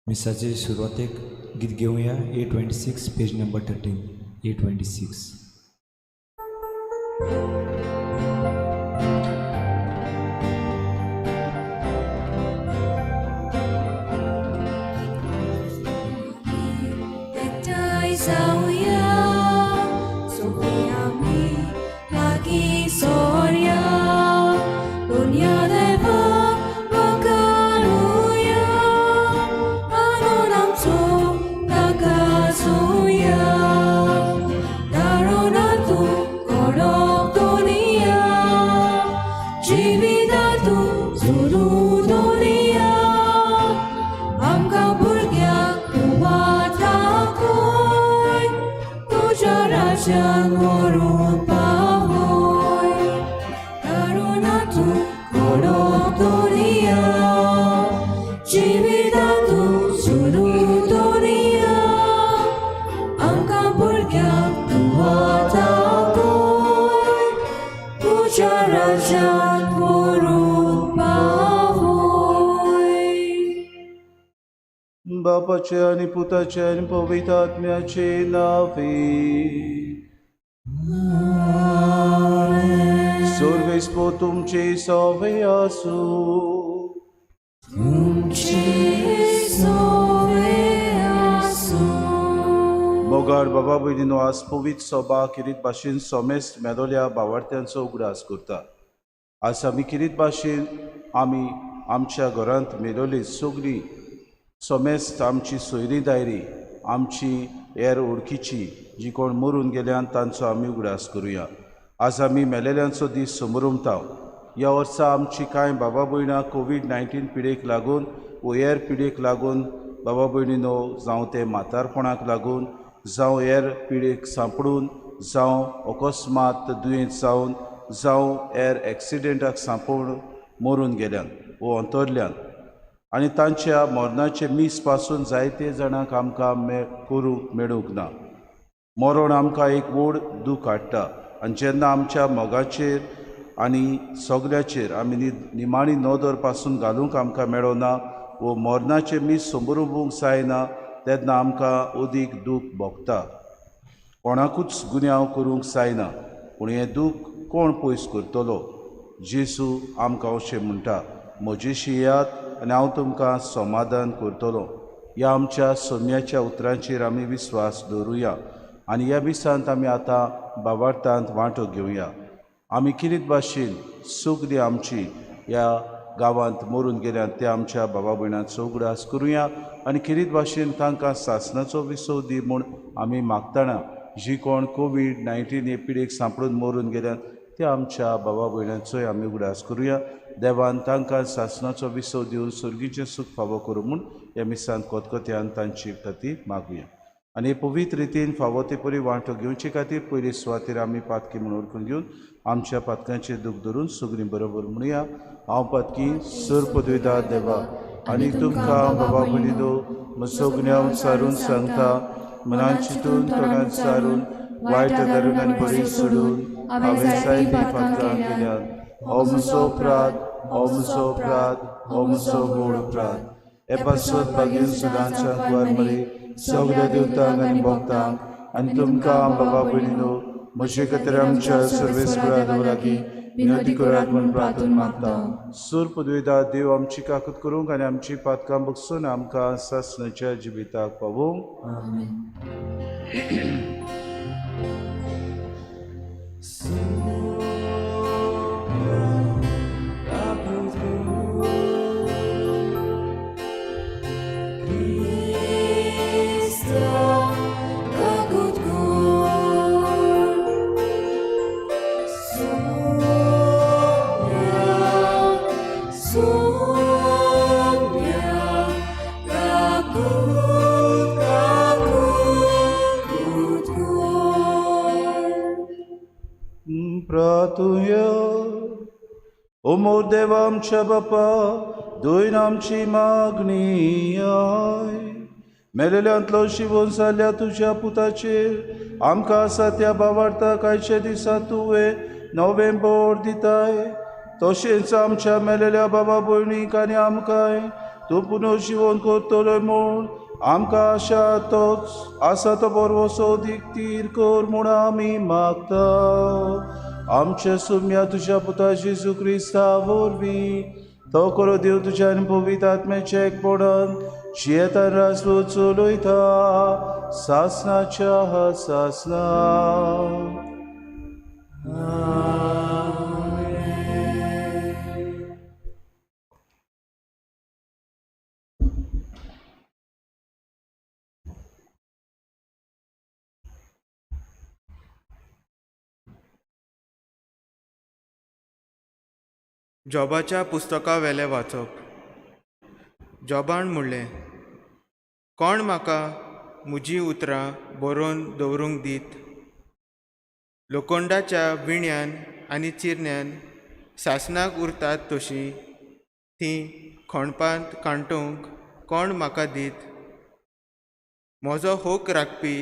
मिसाचे सुरवातेक गीत घेवया 826 पेज नंबर 13 826. बापाचे आणि पुताचे आणि पवित्र आत्म्याचे नावे. सर्वेस्पो तुमचे सवे आसू. मोगाळ बाबा भयणीनो, आज पवित्र सभा किरीत भाशेन सोमेस्त मेलोल्या बावार्थ्यांचो उगडास करता. आज आमी किरीत भाशेन आमी आमच्या घरांत मेलोली सगळीं सोमेस्त आमची सोयरी दायरी आमची हेर ओळखीची जी कोण मरून गेल्यान तांचो आमी उगडास करुया. आज आमी मेलेल्यांचो दीस समरुमता. ह्या वर्सा आमची कांय बाबा भयणां कोवीड-19 पिडेक लागून वो हेर पिडेक लागून बाबा भयणीनो, जावं ते म्हातारपणाक लागून, जावं हेर पिडेक सांपडून, जावं अकस्मात दुयेंत जावन, जावं हेर एक्सिडेंटाक सांपडून मरून गेल्यान वो अंतरल्यान आनी तांच्या मरणाचे मीस पासून जायते जाणांक आमकां करूंक मेळूंक ना. मरण आमकां एक व्हड दूख हाडटा आनी जेन्ना आमच्या मोगाचेर आनी सगळ्याचेर आमी निमाणी नदर पासून घालूंक आमकां मेळना वो मरणाचे मीस समरुबूंक जायना तेन्ना आमकां अदीक दूख भोगता. कोणाकूच गुन्यांव करूंक जायना, पूण हें दूख कोण पयस करतलो? जेजू आमकां अशें म्हणटा, म्हजेशी येयात आनी हांव तुमकां समाधान करतलो. ह्या आमच्या सोम्याच्या उतरांचेर आमी विस्वास दवरुया आनी ह्या मिसांत आमी आतां बाबार्थांत वांटो घेवया. आमी किरीत भाशेन सगळीं आमची ह्या गांवांत मरून गेल्यात त्या आमच्या बाबा भयणांचो उगडास करुया आनी किरीत भाशेन तांकां सासणाचो विसव दी म्हूण आमी मागतना जी कोण कोवीड-19 हे पिडेक सांपडून मरून गेल्यात त्या आमच्या बाबा भयणांचोय आमी उगडास करुया. देवान तांकां सासणाचो विसव दिवन सर्गीचें सूख फावो करूं म्हूण ह्या मिसांत कोतकोत्यान तांची खातीर मागुया. आनी पवित्र रितीन फावो ते परी वांटो घेवचे खातीर पयले सुवातेर आमी पातकी म्हूण वळखून घेवन आमच्या पातकांचेर दूख धरून सगळीं बरोबर म्हणुया. हांव पातकी सर पदवीदार देवा आनी तुमकां बाबा भयणीनो म्हजो गुन्यांव सारून सांगता, मनान चिंतून तोंडान सारून वायट धरून आनी बरी सोडून हांवें जायतीं पातकां केल्यात. हो म्हजो अपराध, हो म्हजो अपराध, हो म्हजो व्हड अपराध. हे पासत भागीन सदांच्या कुवार मरे सगळ्या देवतांक आनी भक्तांक आनी तुमकां बाबा भयणीनो म्हजे खातीर आमच्या सर्वेस्परा देवा लागीं विनंती करात म्हूण प्रार्थना मागता. सूर पदवीदार देव आमची काकूत करूंक आनी आमची पातकां बगसून आमकां सासणाच्या जिविताक पावोवंक. ओ मोर देवा आमच्या बापा, दोन आमची मागणी I. मेलेल्यांतलो शिवोन जाल्ल्या तुज्या पुताचेर आमकां आसा त्या बावार्थाक आयच्या दिसा तुवें नवें बोर दिताय, तशेंच आमच्या मेलेल्या बाबा भयणीक आनी आमकांय तूं पुनर्जिवन करतलो म्हूण आमकां आशा तोच आसा तो बरवसो दिकतीर कर म्हूण आमी मागता. आमच्या सुम्या तुज्या पुता जेजू क्रिस्ता वरवीं तो करो देव तुज्या आनी पवित्र आत्म्याचें एकपणान जियेता राजवट चलयता सासनाच्या सासना. जॉबाच्या पुस्तका वेलें वाचप. जॉबान म्हणलें, कोण म्हाका म्हजीं उतरां बरोवन दवरूंक दीत? लोखंडाच्या विण्यान आनी चिरण्यान सासणाक उरतात तशीं तीं खणपांत कांटोवंक कोण म्हाका दीत? म्हजो होक राखपी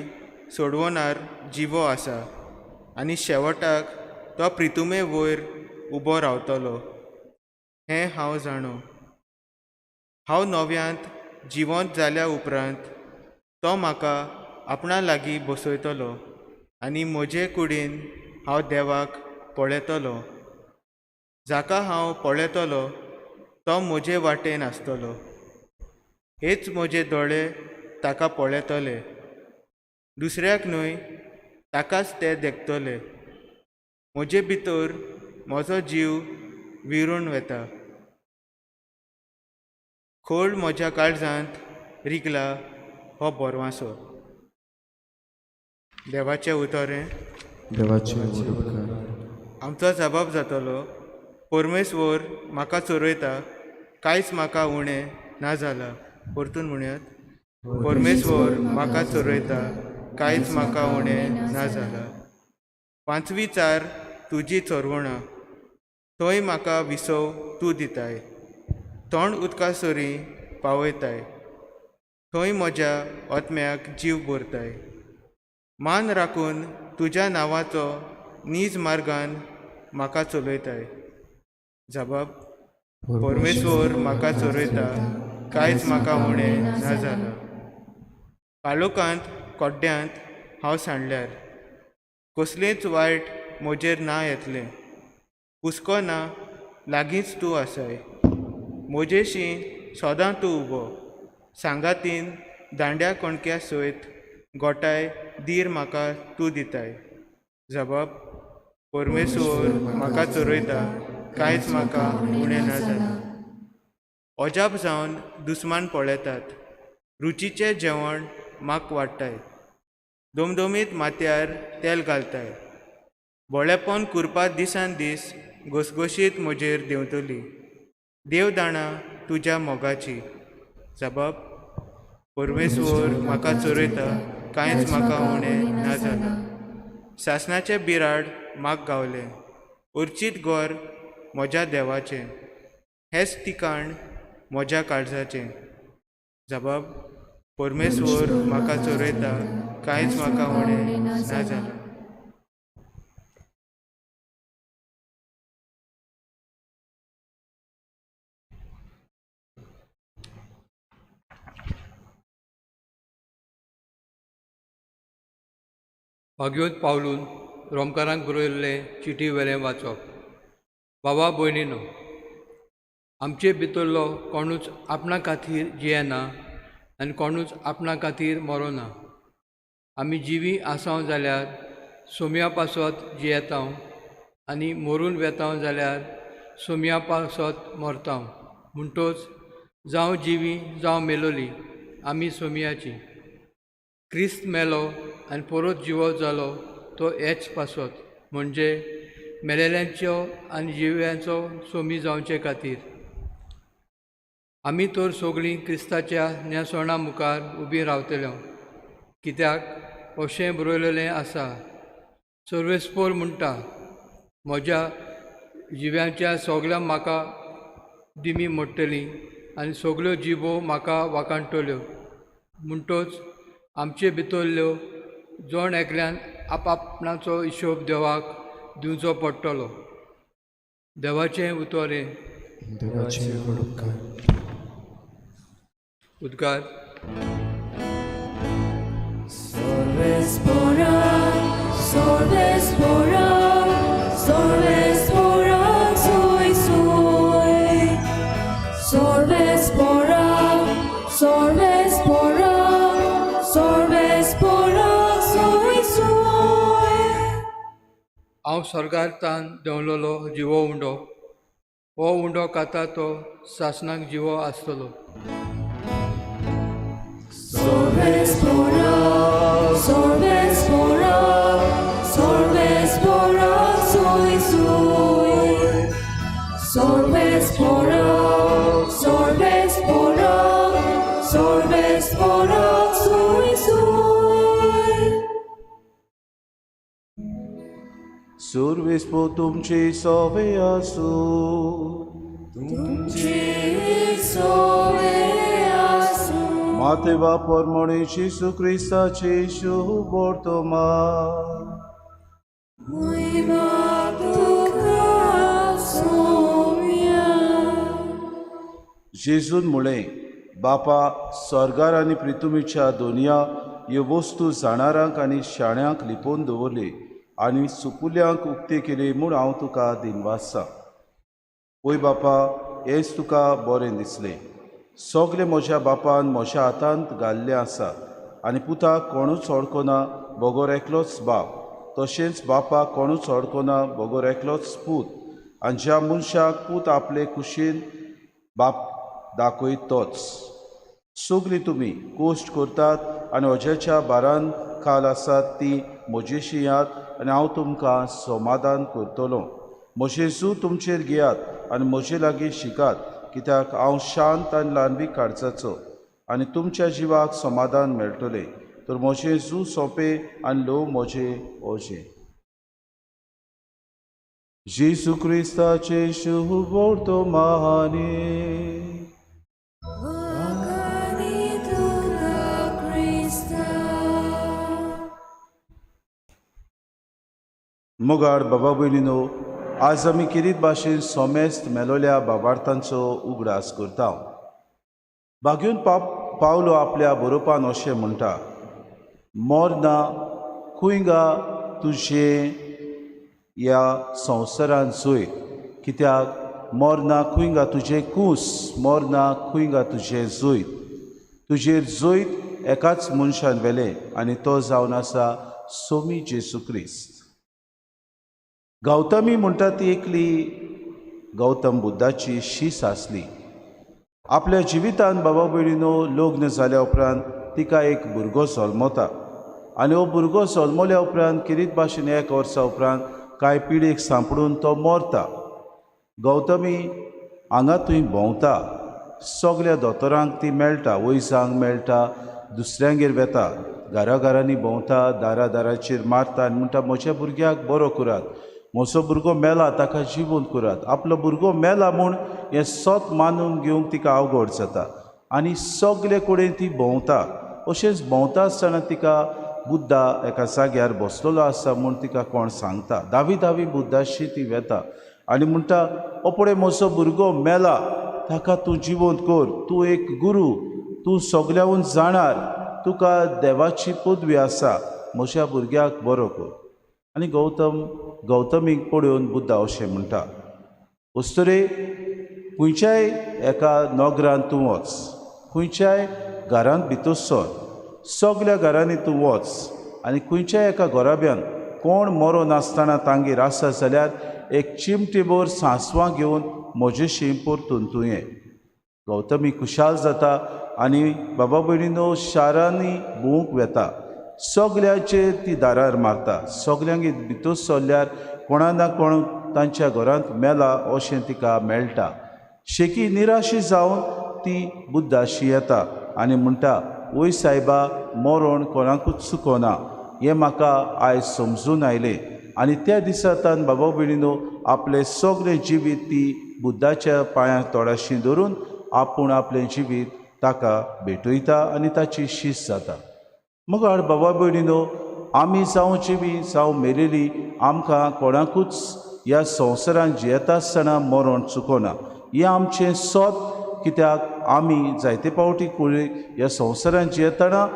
सोडवणार जिवो आसा आनी शेवटाक तो प्रितुमे वयर उबो रावतलो हें हांव जाणो. हांव नव्यांत जिवंत जाल्या उपरांत तो म्हाका आपणा लागीं बसयतलो आनी म्हजे कुडीन हांव देवाक पळयतलो. जाका हांव पळयतलो तो म्हजे वाटेन आसतलो. हेच म्हजे दोळे ताका पळयतले, दुसऱ्याक न्हय, ताकाच ते देखतले. म्हजे भितर म्हजो जीव विरून वता. खोल म्हज्या काळजांत रिगला हो बोरवांसो. देवाचें उतर हें. देवाचें उपकार. आमचो जबाब जातलो, परमेश्वर म्हाका चोरयता, कांयच म्हाका उणें ना जालां. परतून म्हणयात, परमेश्वर म्हाका चोरयता, कांयच म्हाका उणें ना जालां. पांचवी चार तुजी चोरवणां, थंय म्हाका विसव तूं दिताय. तोंड उदका सरीं पावयताय, थंय म्हज्या आत्म्याक जीव भरताय. मान राखून तुज्या नांवाचो नीज मार्गान म्हाका चलयताय. जबाब, परमेश्वर म्हाका चोरयता, कांयच म्हाका उणें ना जालां. काळोखांत कोड्ड्यांत हांव सांडल्यार कसलेंच वायट म्हजेर ना येतलें. हुस्को ना, लागींच तूं आसाय. म्हजेशी सदां तूं उबो, सांगातीन दांड्या कणक्या सयत गोठाय धीर म्हाका तूं दिताय. जबाब, परमेश्वर म्हाका चोरयता, कांयच म्हाका उणें ना जालां. अजाप जावन दुस्मान पळयतात, रुचीचें जेवण म्हाका वाडटाय. दोमदोमीत माथ्यार तेल घालताय. बोळेपण कुरपा दिसान दीस घसघशीत म्हजेर देंवतली. देव दाणा तुज्या मोगाची. जबाब, परमेश्वर म्हाका चोरयता, कांयच म्हाका उणें ना जालां. सासणाचें बिराड म्हाका गावलें, उर्चीत घर म्हज्या देवाचें, हेंच ठिकाण म्हज्या काळजाचें. जबाब, परमेश्वर म्हाका चोरयता, कांयच म्हाका उणें ना जालां. भाग्योत पावलून रोमकारांक बरयल्लें चिटी वेलें वाचप. बाबा भयणीनो, आमचे भितरलो कोणूच आपणा खातीर जियेना आनी कोणूच आपणा खातीर मरोना. आमी जिवी आसाव जाल्यार सोम्या पासत जियेताव आनी मरून वेताव जाल्यार सोम्या पासत मरताव. म्हणटोच जावं जिवी जावं मेलोली आमी सोम्याची. क्रिस्त मेलो आनी परत जिवो जालो तो हेच पासत, म्हणजे मेलेल्यांचो आनी जिव्यांचो सोमी जावचे खातीर. आमी तर सगळीं क्रिस्ताच्या न्यासोणा मुखार उबी रावतल्यो, कित्याक अशें बरयलेलें आसा, सर्वेस्पोर म्हणटा, म्हज्या जिव्यांच्या सगळ्या म्हाका दिमी मोडटली आनी सगळ्यो जिबो म्हाका वाखाणटल्यो. म्हणटोच आमचे भितरल्यो जण एकल्यान आपआपणाचो हिशोब देवाक दिवचो पडटलो. देवाचें उतर हें. देवाचें उपकार. उद्गार. Sorbes pora, sorbes pora, soy soy. Sorbes pora, sorbes pora, sorbes pora, soy soy. हांव स्वर्गार तान देंवलेलो जिवो उंडो, हो उंडो खाता तो सासणाक जिवो आसतलो. Sorbes pora, sorbes pora, sorbes pora, soy soy. Sorbes pora, sorbes pora, sorbes pora, soy soy. सुरवेस तुमची सोवे आसूं. तुमची सोवे आसूं. माते परमणे जेसू क्रिस्ताचे शुभवर्तमान. महिमा तुका सोम्या. जेजून म्हळें, बापा, स्वर्गार आनी प्रितुमीच्या दोनया ह्यो वस्तू जाणारांक आनी शाण्यांक लिपोवन दवरली आनी सुपुल्यांक उक्ती केली म्हूण हांव तुका दिनवासा. वय बापा, हेंच तुका बरें दिसलें. सगलें म्हज्या बापान म्हज्या हातांत घाल्लें आसा आनी पुताक कोणूच वळखना बगर एकलोच बाप, तशेंच बापाक कोणूच वळखना बगर एकलोच पूत, आनी ज्या मनशाक पूत आपले कुशीन बाप दाखयत तोच. सगलीं तुमी कोश्ट करतात आनी अज्याच्या भारान खाल आसात ती म्हजेशी यात आनी हांव तुमकां समाधान करतलो. म्हजें जू तुमचेर घेयात आनी म्हजे लागीं शिकात, कित्याक हांव शांत आनी ल्हानवीक काळजाचो आनी तुमच्या जिवाक समाधान मेळटलें. तर म्हजें जू सोंपें आनी ल्हव म्हजें ओजें. जेजू क्रिस्ताचें शुभवर्तमानी. वाखाणी तुका क्रिस्ता. मोगाळ बाबा भयणीनो, आज आमी किरीत भाशेन सोमेस्त मेलोल्या बाबार्थांचो उगडास करता. भाग्यून पावलो आपल्या बरोवपान अशें म्हणटा, मोरना खंय गा तुजें ह्या संवसारान जैत, कित्याक मोरना खंय गा तुजें कूस, मोरना खंय गा तुजें जैत. तुजेर जैत एकाच मनशान व्हेलें आनी तो जावन आसा सोमी जेसू क्रिस्त. गौतमी म्हणटा ती एकली गौतम बुद्धाची शीस आसली. आपल्या जिवितान बाबा भयणीनो लग्न जाल्या उपरांत तिका एक भुरगो जल्मता आनी हो भुरगो जल्मल्या उपरांत किरीत भाशेन एक वर्सा उपरांत कांय पिडेक सांपडून तो मरता. गौतमी हांगा थंय भोंवता, सगल्या दोतोरांक ती मेळटा, वैजांक मेळटा, दुसऱ्यांगेर वेता, घरा घरांनी भोंवता, दारा दाराचेर मारता आनी म्हणटा, म्हज्या भुरग्याक बरो करात, म्हजो भुरगो मेला ताका जिवंत करात. आपलो भुरगो मेला म्हूण हें सत मानून घेवंक तिका अवघड जाता आनी सगले कडेन ती भोंवता. अशेंच भोंवता आसतना तिका बुद्धा एका जाग्यार बसलेलो आसा म्हूण तिका कोण सांगता. धावी धावी बुद्धाशी ती वेता आनी म्हणटा, ओ पळय म्हजो भुरगो मेला, ताका तूं जिवंत कर, तूं एक गुरू, तूं सगल्याहून जाणार, तुका देवाची पदवी आसा, म्हज्या भुरग्याक बरो कर. आनी गौतमीक पळोवन बुद्धा अशें म्हणटा, अस्तुरे, खंयच्याय एका नगरांत तूं वच, खंयच्याय घरांत भितर सर, सगल्या घरांनी तूं वच आनी खंयच्याय एका घराब्यान कोण मरो नासतना तांगेर आसा जाल्यार एक चिमटीभर सांसवां घेवन म्हजेशी परतून तूं ये. गौतमी खुशाल जाता आनी बाबा भयणीनो शारांनी भोंवूंक वेता, सगल्याचेर ती दारार मारता, सगल्यांक भितर सरल्यार कोणा ना कोण तांच्या घरांत मेला अशें तिका मेळटा. शेकी निराशी जावन ती बुद्धाशी येता आनी म्हणटा, वय सायबा, मरण कोणाकूच चुकोना हें म्हाका आयज समजून आयलें. आनी त्या दिसा तान बाबा भयणीनो आपलें सगळें जिवीत ती बुद्धाच्या पांयांक तोडाशी धरून आपूण आपलें जिवीत ताका भेटयता आनी ताची शीस जाता. मगार बाबा भयणीनो, आमी जावं जिवी जावं मेलेली, आमकां कोणाकूच ह्या संवसारांत जियेता आसतना मरण चुकोना. हें आमचें सत, कित्याक आमी जायते फावटी कुळी ह्या संवसारांत जियेतना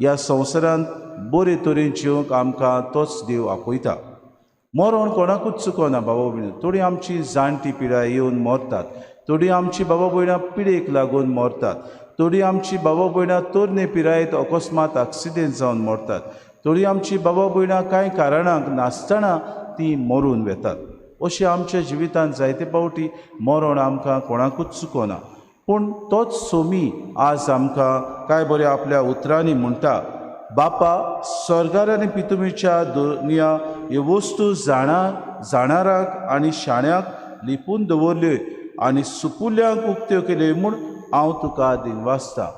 ह्या संवसारांत बरे तरेन जिवंक आमकां तोच देव आपयता. मरण कोणाकूच चुकना बाबा भयणीं. थोडी आमची जाणटी पिराय येवन मरतात, थोडी आमची बाबा भयणां पिडेक लागून मरतात, थोडी आमची बाबा भयणां तरणे पिरायेंत अकस्मात एक्सिडेंट जावन मरतात, थोडी आमची बाबा भयणां कांय कारणांक नासतना ती मरून वेतात. अशें आमच्या जिवितांत जायते फावटी मरण आमकां कोणाकूच चुकना. पूण तोच सोमी आज आमकां काय बरें आपल्या उतरांनी म्हणटा, बापा स्वर्गार आनी पितुमीच्या दुनिया ह्यो वस्तू जाणाराक आनी शाण्याक लिपून दवरल्यो आनी सुपुल्यांक उक्त्यो केल्यो म्हूण हांव तुका दिनवासता.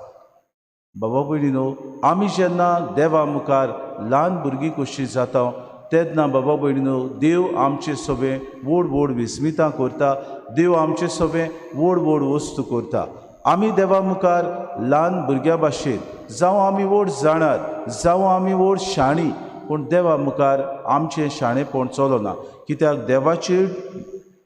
बाबा भयणीनो, आमी जेन्ना देवा मुखार ल्हान भुरगीं कशीं जाता तेन्ना बाबा भयणीनो देव आमचे सगळें व्हड व्हड विस्मितां करता, देव आमचे सगळें व्हड व्हड वस्तू करता. आमी देवा मुखार ल्हान भुरग्यां भाशेन जावं आमी व्हड जाणार, जावं आमी व्हड शाणी, पूण देवा मुखार आमचें शाणेपण चलना. कित्याक देवाची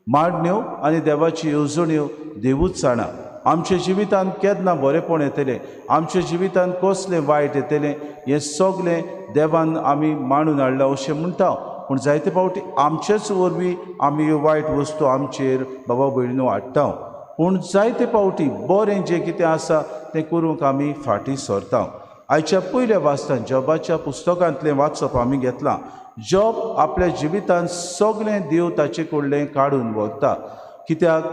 मांडण्यो आनी देवाची येवजण्यो देवूच जाणा. आमच्या जिवितांत केन्ना बरेंपण येतलें, आमच्या जिवितांत कसलें वायट येतलें हें सगलें देवान आमी मांडून हाडलां अशें म्हणटा. पूण जायते फावटी आमचेच वरवीं आमी ह्यो वायट वस्तू आमचेर बाबा भयणीनो हाडटा. पूण जायते फावटी बरें जें कितें आसा तें करूंक आमी फाटीं सरता. आयच्या पयल्या वाचतान जॉबाच्या पुस्तकांतलें वाचप आमी घेतलां. जॉब आपल्या जिवितांत सगळें देव ताचे कडलें काडून व्हरता. कित्याक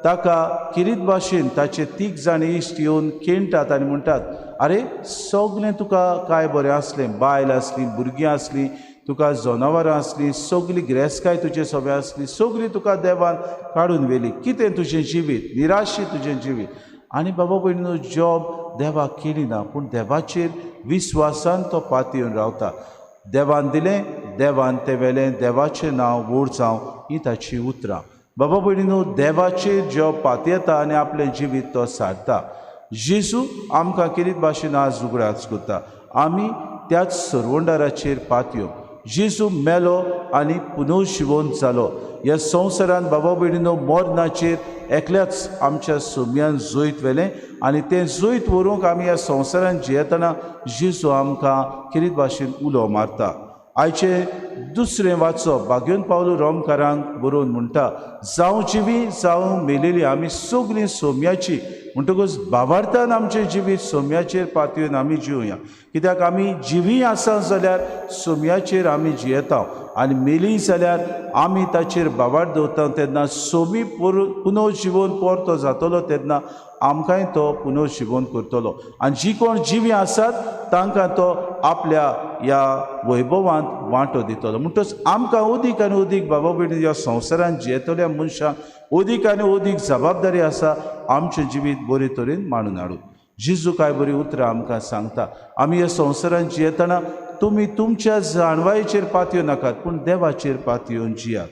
ताका किरीत भाशेन ताचे तीग जाण इश्ट येवन खेणटात आनी म्हणटात, आरे सगळें तुका काय बरें आसलें, बायल आसली, भुरगीं आसलीं, तुका जनावरां आसलीं, सगळी गिरेस्तकाय तुजे सगळें आसली, सगळी तुका देवान काडून व्हेली, कितें तुजें जिवीत, निराशी तुजें जिवीत. आनी बाबा भयणीनो, जॉब देवाक केली ना, पूण देवाचेर विस्वासान तो पातयेवन रावता. देवान दिलें, देवान तें व्हेलें, देवाचें नांव व्हड जावं, ही ताची उतरां. बाबा भयणीनो, देवाचेर जॉब पातयेता आनी आपलें जिवीत तो सारता. जेजू आमकां किरीत भाशेन आज उगडास करता, आमी त्याच सरवंडाराचेर पातयो. जेजू मेलो आनी पुनर्जिवंत जालो. ह्या संवसारांत बाबा भयणीनो मरणाचेर एकल्याच आमच्या सोम्यान जैत व्हेलें आनी तें जैत व्हरूंक आमी ह्या संवसारांत जियेतना जेजू आमकां किरीत भाशेन उलो मारता. आयचें दुसरें वाचप भाग्योन पावलो रोमकारांक बरोवन म्हणटा, जावं जिवी जावं मेलेली आमी सगळीं सोम्याची. म्हणटकूच भावार्थान आमचें जिवीत सोम्याचेर पातयेवन आमी जिवया. कित्याक आमी जिवी आसा जाल्यार सोम्याचेर आमी जियेता आनी मेली जाल्यार आमी ताचेर भावार्थ दवरता. तेन्ना सोमी पुनर्जिवन परतो जातलो तेन्ना आमकांय तो पुनर्जिवन करतलो आनी जी कोण जिवी आसात तांकां तो आपल्या ह्या वैभवांत वांटो दितलो. म्हणटच आमकां अदीक आनी अदीक बाबा भयणी ह्या संवसारांत जियेतल्या मनशांक अदीक आनी अदीक जबाबदारी आसा आमचें जिवीत बरे तरेन मांडून हाडूंक. जेजू काय बरी उतरां आमकां सांगता, आमी ह्या संवसारांत जियेतना तुमी तुमच्या जाणवायेचेर पातयो नाकात, पूण देवाचेर पातयेवन जियात.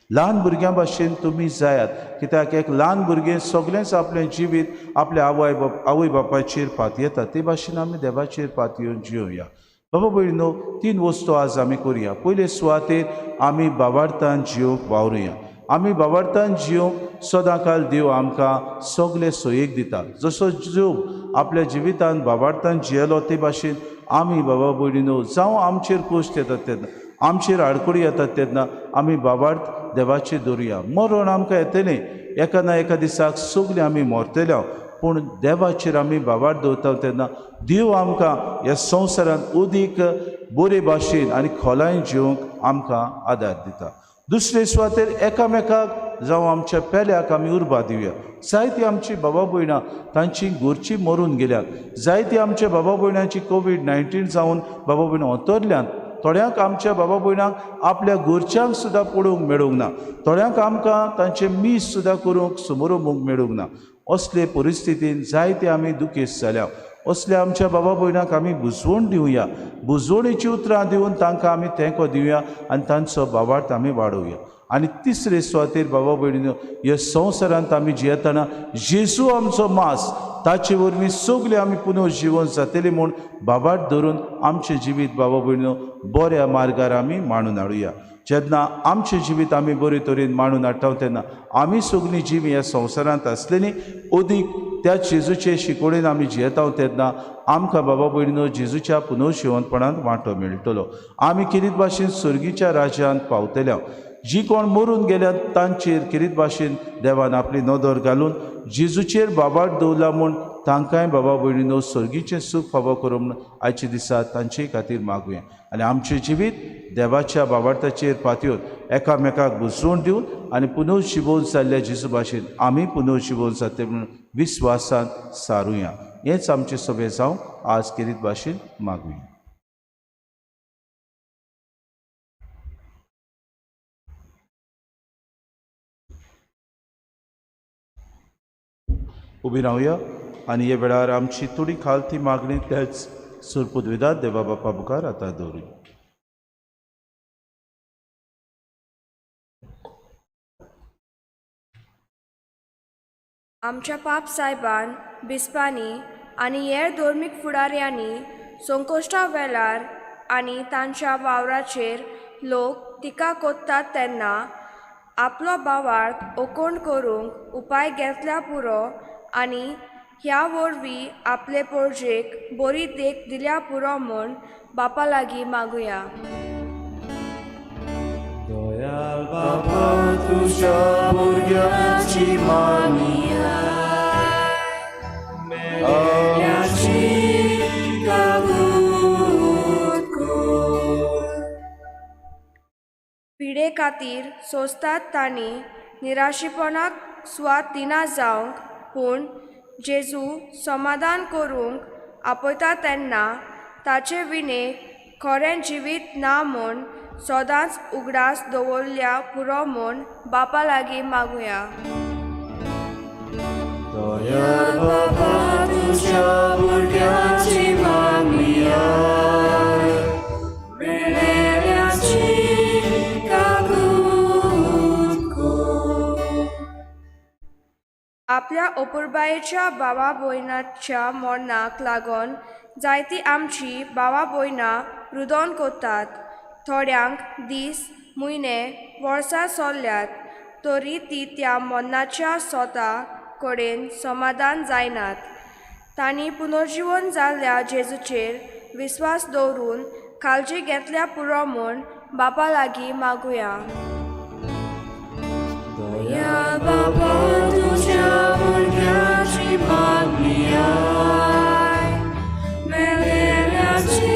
ल्हान भुरग्यां भाशेन तुमी जायात. कित्याक एक ल्हान भुरगें सगळेंच आपलें जिवीत आपल्या आवय बापायचेर पातयेता, ते भाशेन आमी देवाचेर पातयेवन जिवया. बाबा भयणीनो, तीन वस्तू आज आमी करुया. पयले सुवातेर आमी भावार्थान जिवंक वावरुया. आमी भावार्थान जिवंक सदांकाल देव आमकां सगळे सोयेक दिता. जसो जोब आपल्या जिवितान भावार्थान जियेलो ते भाशेन आमी बाबा भयणीनो जावं आमचेर कश्ट येतात तेन्ना, आमचेर आडखळी येतात तेन्ना आमी भावार्थ देवाचेर दवरुया. मरण आमकां येतलें, एका ना एका दिसाक सगळीं आमी मरतले, पूण देवाचेर आमी भावार्थ दवरता तेन्ना देव आमकां ह्या संवसारांत अदीक बरे भाशेन आनी खोलायेन जिवंक आमकां आदार दिता. दुसरे सुवातेर एकामेकाक जावं आमच्या पेल्याक आमी उर्बा दिवया. जायती आमची बाबा भयणां तांची घरची मरून गेल्यात, जायती आमच्या बाबा भयणांची कोवीड-19 जावन बाबा भयणां अंतरल्यात. थोड्यांक आमच्या बाबा भयणांक आपल्या घरच्यांक सुद्दां पळोवंक मेळूंक ना, थोड्यांक आमकां तांचें मीस सुद्दां करूंक समोरंभूंक मेळूंक ना. असले परिस्थितीन जायते आमी दुखेस्त जाल्या. असल्या आमच्या बाबा भयणांक आमी बुजवण दिवया, बुजवणेची उतरां दिवन तांकां आमी तेंको दिवया आनी तांचो भावार्थ आमी वाडोवया. आनी तिसरे सुवातेर बाबा भयणीनो, ह्या संवसारांत आमी जियेतना जेजू आमचो मास, ताचे वरवीं सगळें आमी पुनर्जिवन जातलें म्हूण भावार्थ धरून आमचें जिवीत बाबा भयणीनो बऱ्या मार्गार आमी मांडून हाडुया. जेन्ना आमचें जिवीत आमी बरे तरेन मांडून हाडटा तेन्ना आमी सगळीं जिवीं ह्या संवसारांत आसलेलीं अदीक त्या जेजूचे शिकोवणेन आमी जियेता तेन्ना आमकां बाबा भयणीनो जेजूच्या पुनर्जिवंतपणांत वांटो मेळटलो. आमी किरीत भाशेन सर्गीच्या राज्यांत पावतल्या. जी कोण मरून गेल्यात तांचेर किरीत भाशेन देवान आपली नदर घालून जेजूचेर बाबाट दवरला म्हूण तांकांय बाबा भयणीनो सर्गीचें सूख फावो करूं म्हूण आयच्या दिसा तांचे खातीर मागुया. आनी आमचें जिवीत देवाच्या बाबार्थाचेर पातयेवन एकामेकाक बुजवण दिवन आनी पुनर्जिवोन जाल्ल्या जेजू भाशेन आमी पुनर्जिवोन जातले म्हणून विस्वासान सारुया. हेंच आमचें सगळें जावं आज किरीत भाशेन मागुया. उबी रावया आनी हे वेळार आमची थोडी खालती मागणी त्याच सुरपुदविदात देवा बापा मुखार आतां दवरुया. आमच्या पाप सायबान, बिस्पांनी आनी हेर धर्मीक फुडाऱ्यांनी संकश्टा वेळार आनी तांच्या वावराचेर लोक टिका कोत्तात तेन्ना आपलो भावार्थ ओकोण करूंक उपाय घेतल्या पुरो आनी ह्या वरवीं आपले पोरजेक बरी देख दिल्या पुरो म्हूण बापा लागीं मागुया. दयाळ बाबा तुज्या भुरग्याची मागणी मेल्याची काकूत कर. पिडे खातीर सोंसतात तांणी निराशीपणाक सुवात दिना जावंक, पूण जेजू समाधान करूंक आपयता तेन्ना ताचे विणे खरें जिवीत ना म्हूण सदांच उगडास दवरल्या पुरो म्हूण बापा लागीं मागुया. दयाळ बाबा तुज्या भुरग्याची मागणी मेल्याची काकूत कर. आपल्या अपुरबायेच्या भावा भयणाच्या मरणाक लागून जायतीं आमची भावा भयणां रुदोन कोत्तात. थोड्यांक दीस, म्हयने, वर्सां सरल्यात तरी ती त्या मरणाच्या सोता कडेन समाधान जायनात. तांणी पुनर्जिवन जाल्ल्या जेजूचेर विस्वास दवरून काळजी घेतल्या पुरो म्हूण बापा लागीं मागुया. दयाळ बाबा तुज्या भुरग्याची मागणी मेलेल्याची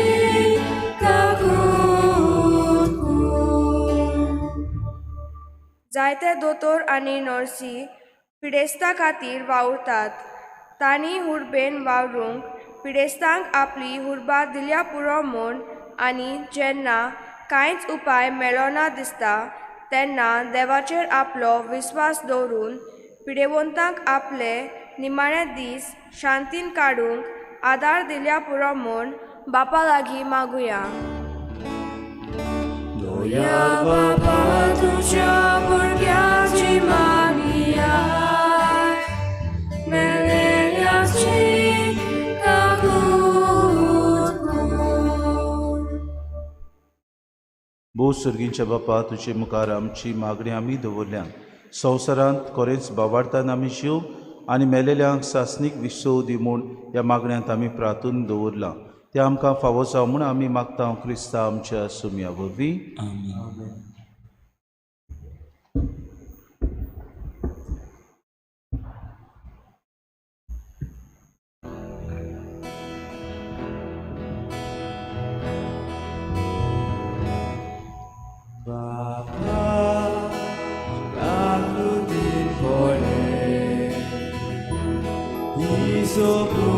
काकूत कर. जायते दोतोर आनी नर्सी पिडेस्ता खातीर वावुरतात. तांणी हुर्बेन वावरूंक पिडेस्तांक आपली हुर्बा दिल्या पुरो म्हूण आनी जेन्ना कांयच उपाय मेळना दिसता तेन्ना देवाचेर आपलो विस्वास दवरून पिडेवंतांक आपले निमाणे दीस शांतीन काडूंक आदार दिल्या पुरो म्हूण बापा लागीं मागुया. दयाळ बाबा तुज्या भुरग्याची मागणी मेलेल्याची काकूत कर. भोव सर्गींच्या बापा, तुजे मुखार आमची मागणी आमी दवरल्यान. संवसारांत खरेंच बाबार्थान आमी जीव आनी मेलेल्यांक सासणीक विसव दी म्हूण ह्या मागण्यांत आमी प्रार्थून दवरलां. तें आमकां फावो जावं म्हूण आमी मागता क्रिस्ता आमच्या सुमया वरवीं. आमेन. बाबा काकुतीन पडे हिसोपू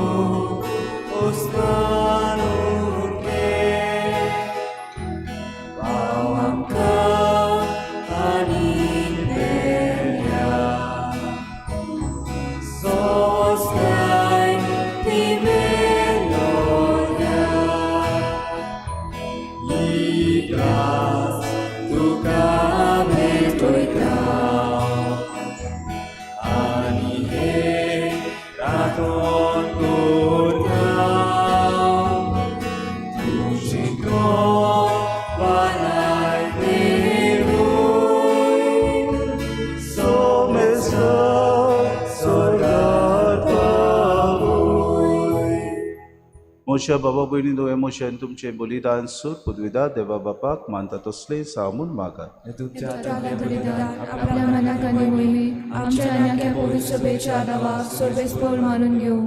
ओस्तानुके पाव आमकां आनी मेळ्या सोस्ताय ती मेलोल्या इग्रास तुका भेटयता आनी हे रातोन करता तुजी बालाय देवूय सोमेस्त स्वर्गार म्हज्या बाबा भयणीनो हें म्हजें तुमचें बलिदान सूर पदवीदार देवा बापाक मानता तसलें सामून मागात. तुमच्या बलिदान आपल्या मनाक आनी वयली आमच्या आनी पवित्र सभेच्या नांवाक सर्वेस्पोर मानून घेवं.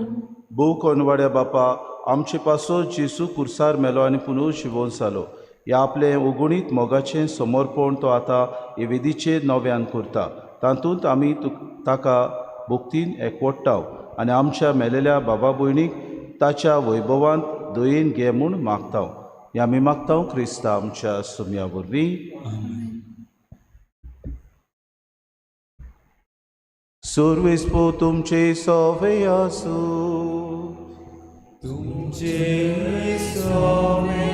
भोव कोनवाड्या बापा, आमचे पासो जेजू कुर्सार मेलो आनी पुनू शिवोन जालो. ह्या आपलें ओगुणीत मोगाचें समर्पण तो आतां हे वेदीचेर नव्यान करता. तातूंत आमी ताका भक्तीन एकवडटा आनी आमच्या मेलेल्या बाबा भयणीक ताच्या वैभवांत दयेन घे म्हूण मागता. हे आमी मागता क्रिस्ता आमच्या सुम्या वरवीं. सर्वेस्पोर तुमचे सोवे आसूं. तुमचे सोवे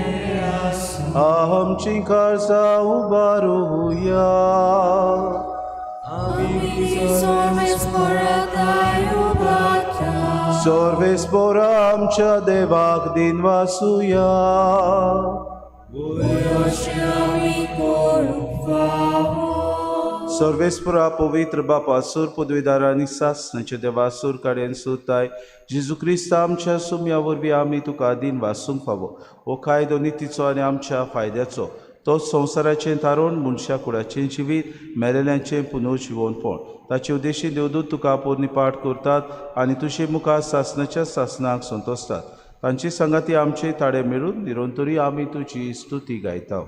आसूं. आमची काळजां उबारुया. सर्वेस्पोरा आमच्या देवाक दिन वासुया. सर्वेस्पोरा पवित्र बापा सूर पदवीदार आनी सासणाच्या देवा सूर काड्यान सुताय जेजू क्रिस्त आमच्या सुम्या वरवीं आमी तुका दिन वासूंक फावो. हो कायदो नितीचो आनी आमच्या फायद्याचो, तो संवसाराचें तारण, मनशा कुडाचें जिवीत, मेलेल्यांचें पुनर्जिवनपण. ताचे उद्देशी देवदूत तुका पोरणी पाठ करतात आनी तुजे मुखार सासणाच्या सासणाक संतोसतात. तांची सांगाती आमचे ताडे मेळून निरंतरी आमी तुजी स्तुती गायता.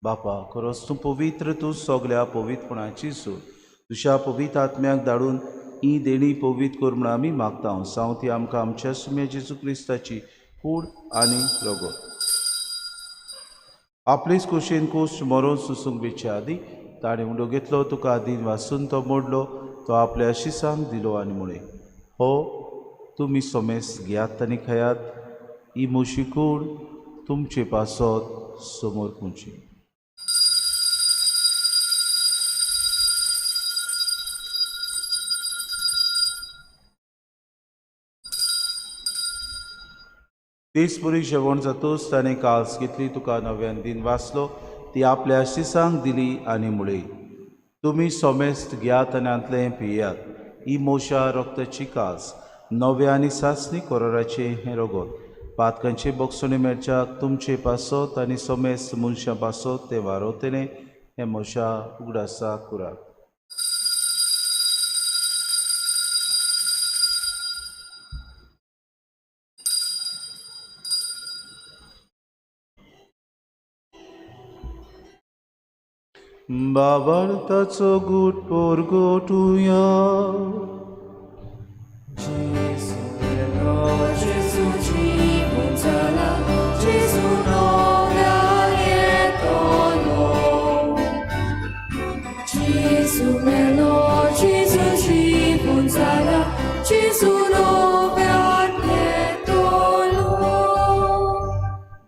बापा, खरोच तूं पवित्र, तूं सगल्या पवित्रपणाची सूर. तुज्या पवित्र आत्म्याक धाडून ही देणी पवित्र कर म्हूण आमी मागता. सावं ती आमकां आमच्या सुम्या जेजू क्रिस्ताची कूड आनी रगत. आपलीच कुशीन कूस मरोन सुसूंक वेचे आदी ताणें उंडो घेतलो, तुका दिन वासून तो मोडलो, तो आपल्या शिसांक दिलो आनी म्हळें, हो तुमी सोमेस घेयात आनी खायात, ही म्हजी कूड तुमचे पासत समोर पुची. तेच पुरी जेवण जातूच ताणें काल्स घेतली, तुका नव्यान दिन वाचलो, ती आपल्या शिसांक दिली आनी म्हळें, तुमी सोमेस्त घेयात आनी हांतलें पियात, ही मोशा रक्ताची कास, नव्या आनी सासणी कोरोराचें हें रगत, पातकांचे बोगसणे मेळच्याक तुमचे पासत आनी सोमेस्त मनशां पासत तें वारोवतलें, हें मोशा उगडासा कुरात. बाबार्थाचो गूट पोरगोटुया.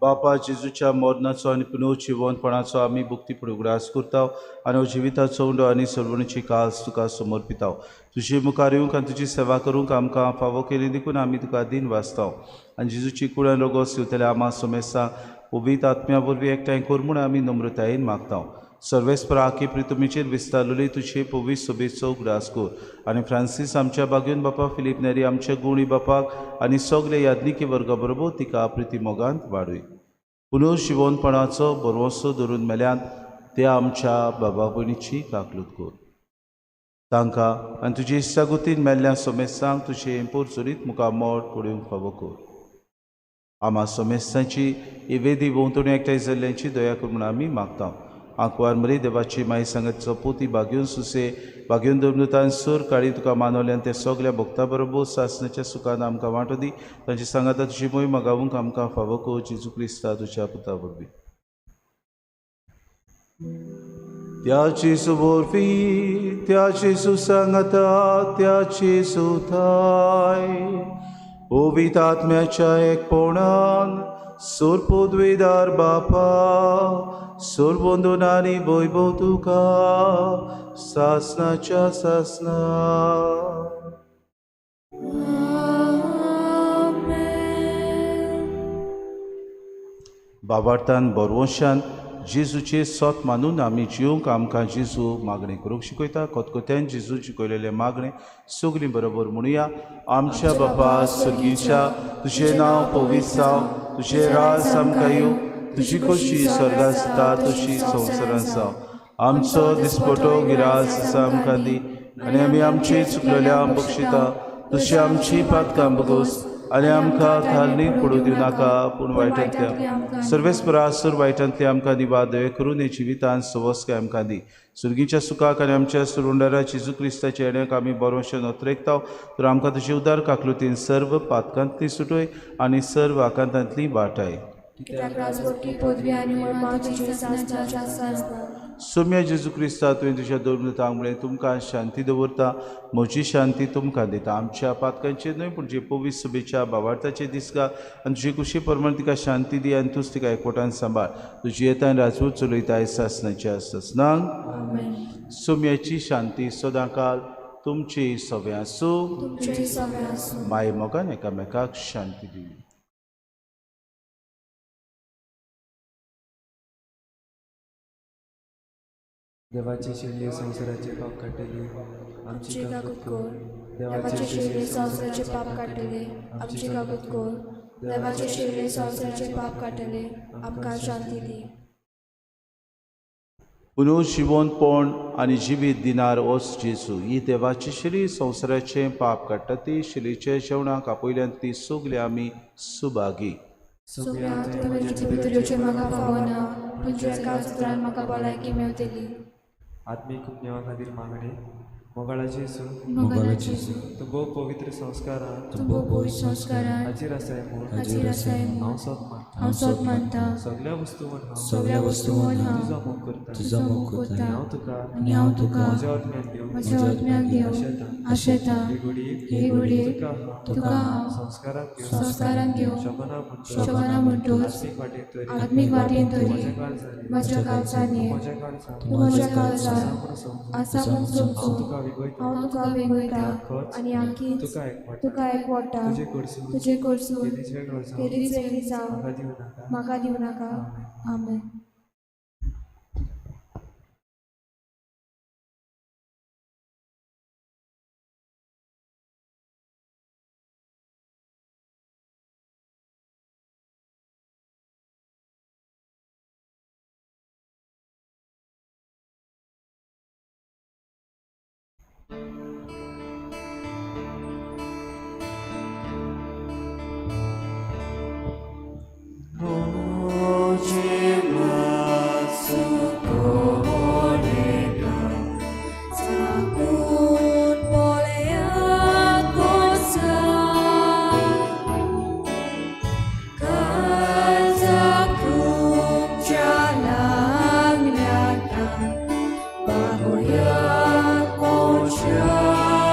बापा जेजूच्या मरणाचो आनी पुनर्जिवनपणाचो आमी भक्तीपूर्ण उगडास करता आनी जिविताचो उंडो आनी सर्वणीची कास तुका समर्पिता. तुजे मुखार येवंक आनी तुजी सेवा करूंक आमकां फावो केली देखून आमी तुका दिन वाचता आनी जेजूची कुडान रोगोस दिवतले आमा सोमेसा पवित्र आत्म्या वरवीं एकठांय कर म्हूण आमी नम्रतायेन मागता. सर्वेस्पर आकी प्रितुमीचेर विस्तारलेली तुजे पवित्र सोबेचो उगडास कर आनी फ्रांसीस आमच्या बागेवन बापा फिलीप नेरी आमच्या गुणी बापाक आनी सगळे याज्ञिकी वर्गा बरोबर तिका प्रिती मोगांत वाडय. पुनर्जिवनपणाचो भरवंसो धरून मेल्यान त्या आमच्या बाबा भयणीची काकलूत कर. तांकां आनी तुजे इश्टागतीन मेल्ल्या सोमेस्तांक तुजे इम्पोर चरीत मुखार मोड पडूंक फावो कर. आमा सोमेस्तांची ही वेदी भोंवतणी एकठांय जाल्ल्यांची दया कर म्हूण आमी मागता. आंकवार मरी देवाची माई सांगातचो पोती बागेवन सुसे बागेवन दवरून सूर काळी तुका मानवल्यान ते सगल्या भक्ता बरोबर सासणाच्या सुखान आमकां वांटो दी. तांचे सांगाता तुजी मोय मागावूंक आमकां फावो कर जेजू क्रिस्ता तुज्या पुता वरवीं. त्या जेजू वरवीं, त्या जेजू सांगाता, त्या जेजू थाय पवित्र आत्म्याच्या एकपणान सोरपोद्वेदार बापा सोरबंधून आनी वैभव तुका सासनाच्या सासना. बाबार्थान बरवंशान जेजूचे सत मानून आमी जिवंक आमकां जेजू मागणें करूंक शिकयता. खतखत्यान जेजू शिकयलेलें मागणें सगळीं बरोबर म्हणुया. आमच्या बापा सर्गीच्या, तुजें नांव पवित्र जावं, तुजें राज आमकां येवं, तुजी खोशी स्वर्गांत जाता तशी संवसारांत जावं. आमचो दिसपटो गिरास आमकां दी आनी आमी आमची चुकलेल्या बक्षिता तशी आमची पातकां बगोस आनी आमकां थालणी पडूं दिवं नाका, पूण वायटांतल्या सर्वेस्परा सुर वायटांतली आमकां दिवा दये करून हे जिवितान सवस्काय आमकां दी. सुर्गीच्या सुखाक आनी आमच्या सुरुंडारा जेजू क्रिस्ताच्या येण्याक आमी बरोवशें नोत्रेकता तर आमकां तुजे उदार काकलुतीन सर्व पातकांतली सुटय आनी सर्व आकांतांतली वाटाय. सोम्या जेजू क्रिस्ता तुवें तुज्या दोन म्हळें तुमकां शांती दवरता, म्हजी शांती तुमकां दिता. आमच्या पातकांचेर न्हय पूण जे पवित्र सभेच्या बावार्थाचे दिसका आनी तुजे कुशी प्रमाण तिका शांती दी आनी तूंच तिका एकवटान सांबाळ. तुजी येतान राजवट चलयता सासनाच्या सासनांक. सोम्याची शांती सदांकाल तुमची सगळें आसूं. माय मोगान एकामेकाक शांती दिवया. देवाचे शेळये संवसाराचे पाप काडटले, आमची काकूत कर. देवाचे शेळये संवसाराचे पाप काडटले, आमची काकूत कर. देवाचे शेळये संवसाराचे पाप काडटले, आमकां शांती दी. पुनर्जिवनपण आनी जिवीत दिनार ओस जेजू ही देवाची शेळी संवसाराचें पाप काडटा. ती शेळीच्या जेवणाक आपयल्यान ती सगळी आमी सुभागी. सगळ्या तुवें भितर येवचें म्हाका फावना, पूण तुज्या एका उतरान म्हाका भलायकी मेवतली. आत्मीक उपनेवा खातीर मागणें. मोगाळा जेजू, मोगाळा जेजू, तूं भोव पवित्र संस्कारान, तूं भोव पवित्र संस्कारान हाजीर आसाय म्हूण, हाजीर आसाय म्हूण हांव सत मानता, हांव सत मानता. सगळ्या वस्तूंवन हांव, सगळ्या वस्तूंवन हांव तुजो मोग करता, तुजो मोग करता. आनी हांव तुका, आनी हांव तुका म्हज्या आत्म्याक घेवन, म्हज्या आत्म्याक घेवन आशेता. हे घडयेक, हे घडयेक तुका हांव, तुका हांव संस्कारांत घेवन, संस्कारांत घेवन, शोभना म्हणटोच, शोभना म्हणटोच, आत्मीक वाटेन तरी, आत्मीक वाटेन तरी, म्हज्या काळजांत, म्हज्या काळजांत ये, म्हज्या काळजांत, तूं म्हज्या काळजांत आसा म्हूण समजून, आसा म्हूण हांव समजून, तुका विगयता, हांव तुका वेगयता आनी आमकीच तुका एकवटा, तुका एकवटा, तुजे कडसून तुजे कडसून केदीच वेगळो जावं केदीच वेगळी जावं म्हाका दिवं नाका. म्हाका दिवं नाका. आमेन. Bahoya kocha.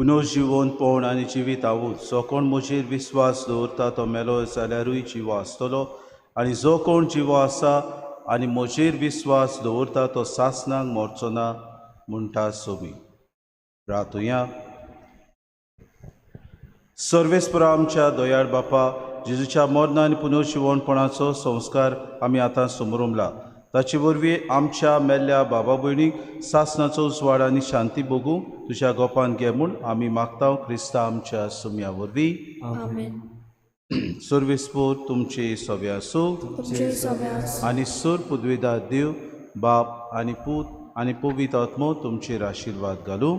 पुनर्जिवोनपण आनी जिवीत आवूच. जो कोण म्हजेर विस्वास दवरता तो मेलो जाल्यारूय जिवो आसतलो, आनी जो कोण जिवो आसा आनी म्हजेर विस्वास दवरता तो सासणाक मरचो ना म्हणटा सोमी. रातुया. सर्वेस्परा आमच्या दयाळ बापा, जेजूच्या मरणा आनी पुनर्जिवोनपणाचो संस्कार आमी आतां समरुमला. ताचे वरवीं आमच्या मेल्ल्या बाबा भयणीक सासणाचो उजवाड आनी शांती भोगूंक तुज्या गोपान घे म्हूण आमी मागता क्रिस्ता आमच्या सुम्या वरवीं. आमेन. सर्वेस्पोर तुमचे सवे आसूं आनी सोर पुदवेदार देव बाप आनी पूत आनी पवित्र आत्मो तुमचेर आशिर्वाद घालूं.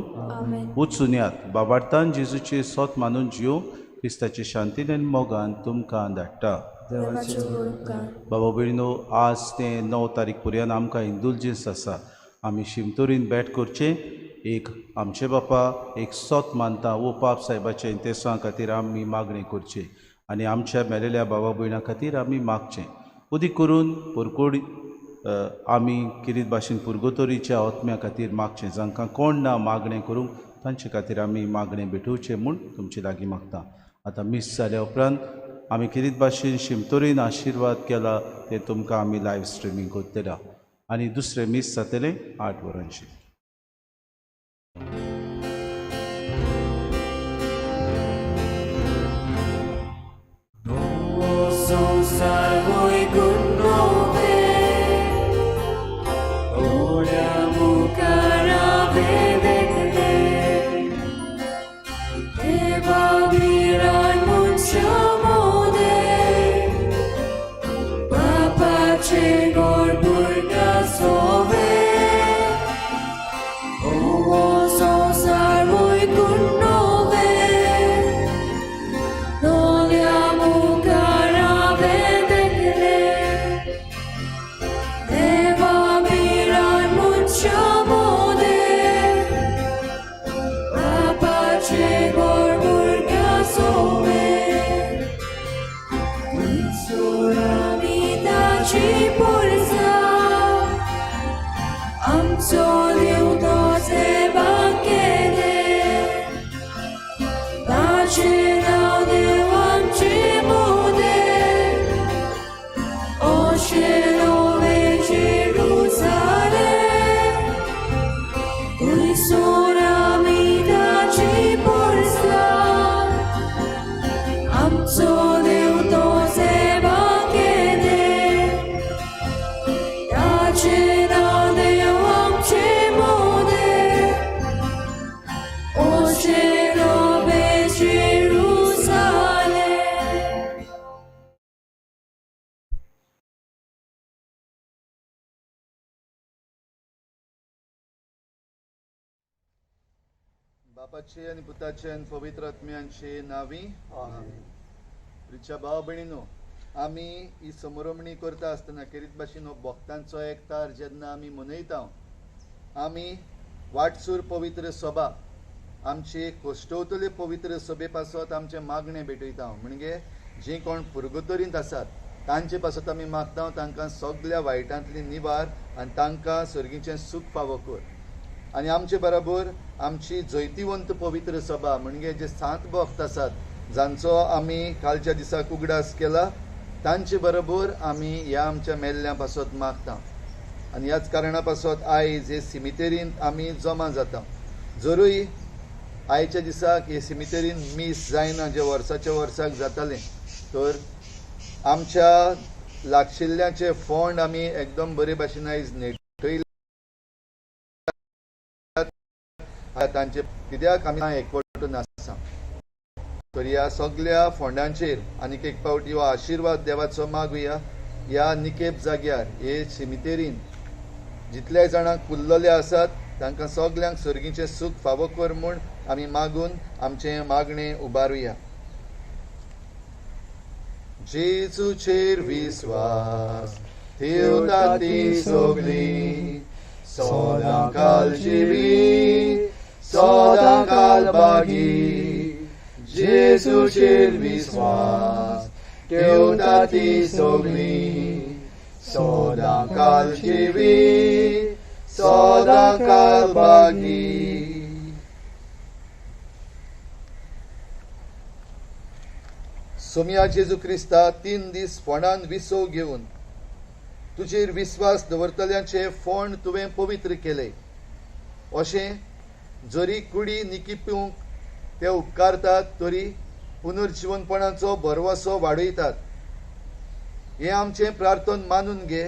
वचून बाबार्थान जेजूचे सोत मानून जियो क्रिस्ताचे शांतीन आनी मोगान तुमकां धाडटा. बाबा भयणीनो, आज तें 9 तारीख पर्यंत आमकां इंदुलजेंस आसा. आमी शिमतोरीन भेट करचें. एक आमचे बापा एक सोत मानता वो पाप साहेबाच्या इंतेसां खातीर आमी मागणें करचें आनी आमच्या मेलेल्या बाबा भयणां खातीर आमी मागचें. उदीक करून पुरकोडी आमी किरीत भाशेन पुर्गोतोरीच्या आत्म्या खातीर मागचें. जांकां कोण ना मागणें करूंक तांचे खातीर आमी मागणें भेटोवचें म्हूण तुमचे लागीं मागता. आतां मीस जाल्या उपरांत आमी किरीत भाशेन शिमतोरीन आशिर्वाद केला तें तुमकां आमी लायव्ह स्ट्रिमींग करतले आनी दुसरें मीस जातलें 8 वरांचेर. बापाचे आनी पुताचे आनी पवित्र आत्म्यांचे नांवी प्रिच्या भाव भयणीनो, आमी ही समरमणी करता आसतना खेरीत भाशेन हो भक्तांचो एकतार जेन्ना आमी मनयता, आमी वाटसूर पवित्र सभा आमचे कोश्टवतले पवित्र सभे पासत आमचें मागणें भेटयता. म्हणजे जीं कोण पुर्गुतोरींत आसात तांचे पासत आमी मागता तांकां सगल्या वायटांतली निवार आनी तांकां सर्गीचें सूख फावो कर. आनी आमचे बरोबर आमची जैतिवंत पवित्र सभा म्हणजे जे 7 भक्त आसात जांचो आमी कालच्या दिसाक उगडास केला तांचे बरोबर आमी ह्या आमच्या मेल्ल्या पासत मागता. आनी ह्याच कारणा पासत आयज हे सिमितेरींत आमी जमा जाता. जरूय आयच्या दिसाक हे सिमितेरीन मीस जायना जे वर्साच्या वर्साक जातालें, तर आमच्या लागशिल्ल्याचे फोंड आमी एकदम बरे भाशेन आयज नेटयले तांचे, कित्याक आमी एकवटून आसा. तर ह्या सगल्या फोंडांचेर आनीक एक फावट हो आशिर्वाद देवाचो मागुया. ह्या निकेप जाग्यार हे सिमितेरीन जितल्या जाणांक पुरलेले आसात तांकां सगल्यांक सर्गीचें सूख फावो कर म्हूण आमी मागून आमचें मागणें उबारुया. जेजूचेर विस्वास ठेवता ती सगळी सदां काल जिवी सदां काल बागी. जेजूचेर विस्वास ठेवता ती सगळी सदां काल जिवी सदां काल बागी. सोमया जेजू क्रिस्ता 3 दीस फोंडान विसव घेवन तुजेर विस्वास दवरतल्यांचे फोंड तुवें पवित्र केले. अशें जरी कुडी निकिपूंक ते उपकारतात तरी पुनर्जिवनपणाचो भरवसो वाडयतात. हें आमचें प्रार्थन मानून घे.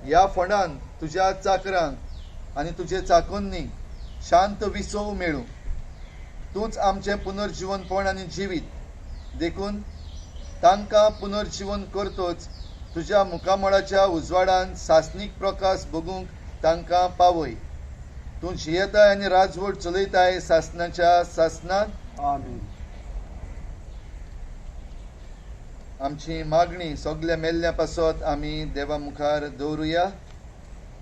ह्या फोंडान तुज्या चाकरांक आनी तुजे चाकोन्नीक शांत विसव मेळूं. तूंच आमचें पुनर्जिवनपण आनी जिवीत, देखून तांकां पुनर्जिवन करतोच तुज्या मुखामळाच्या उजवाडान सासणीक प्रकाश बगूंक तांकां पावय. तूं जियेताय आनी राजवट चलयताय सासणाच्या सासणान. आमेन. आमची मागणी सगल्या मेल्ल्या पासत आमी देवा मुखार दवरुया.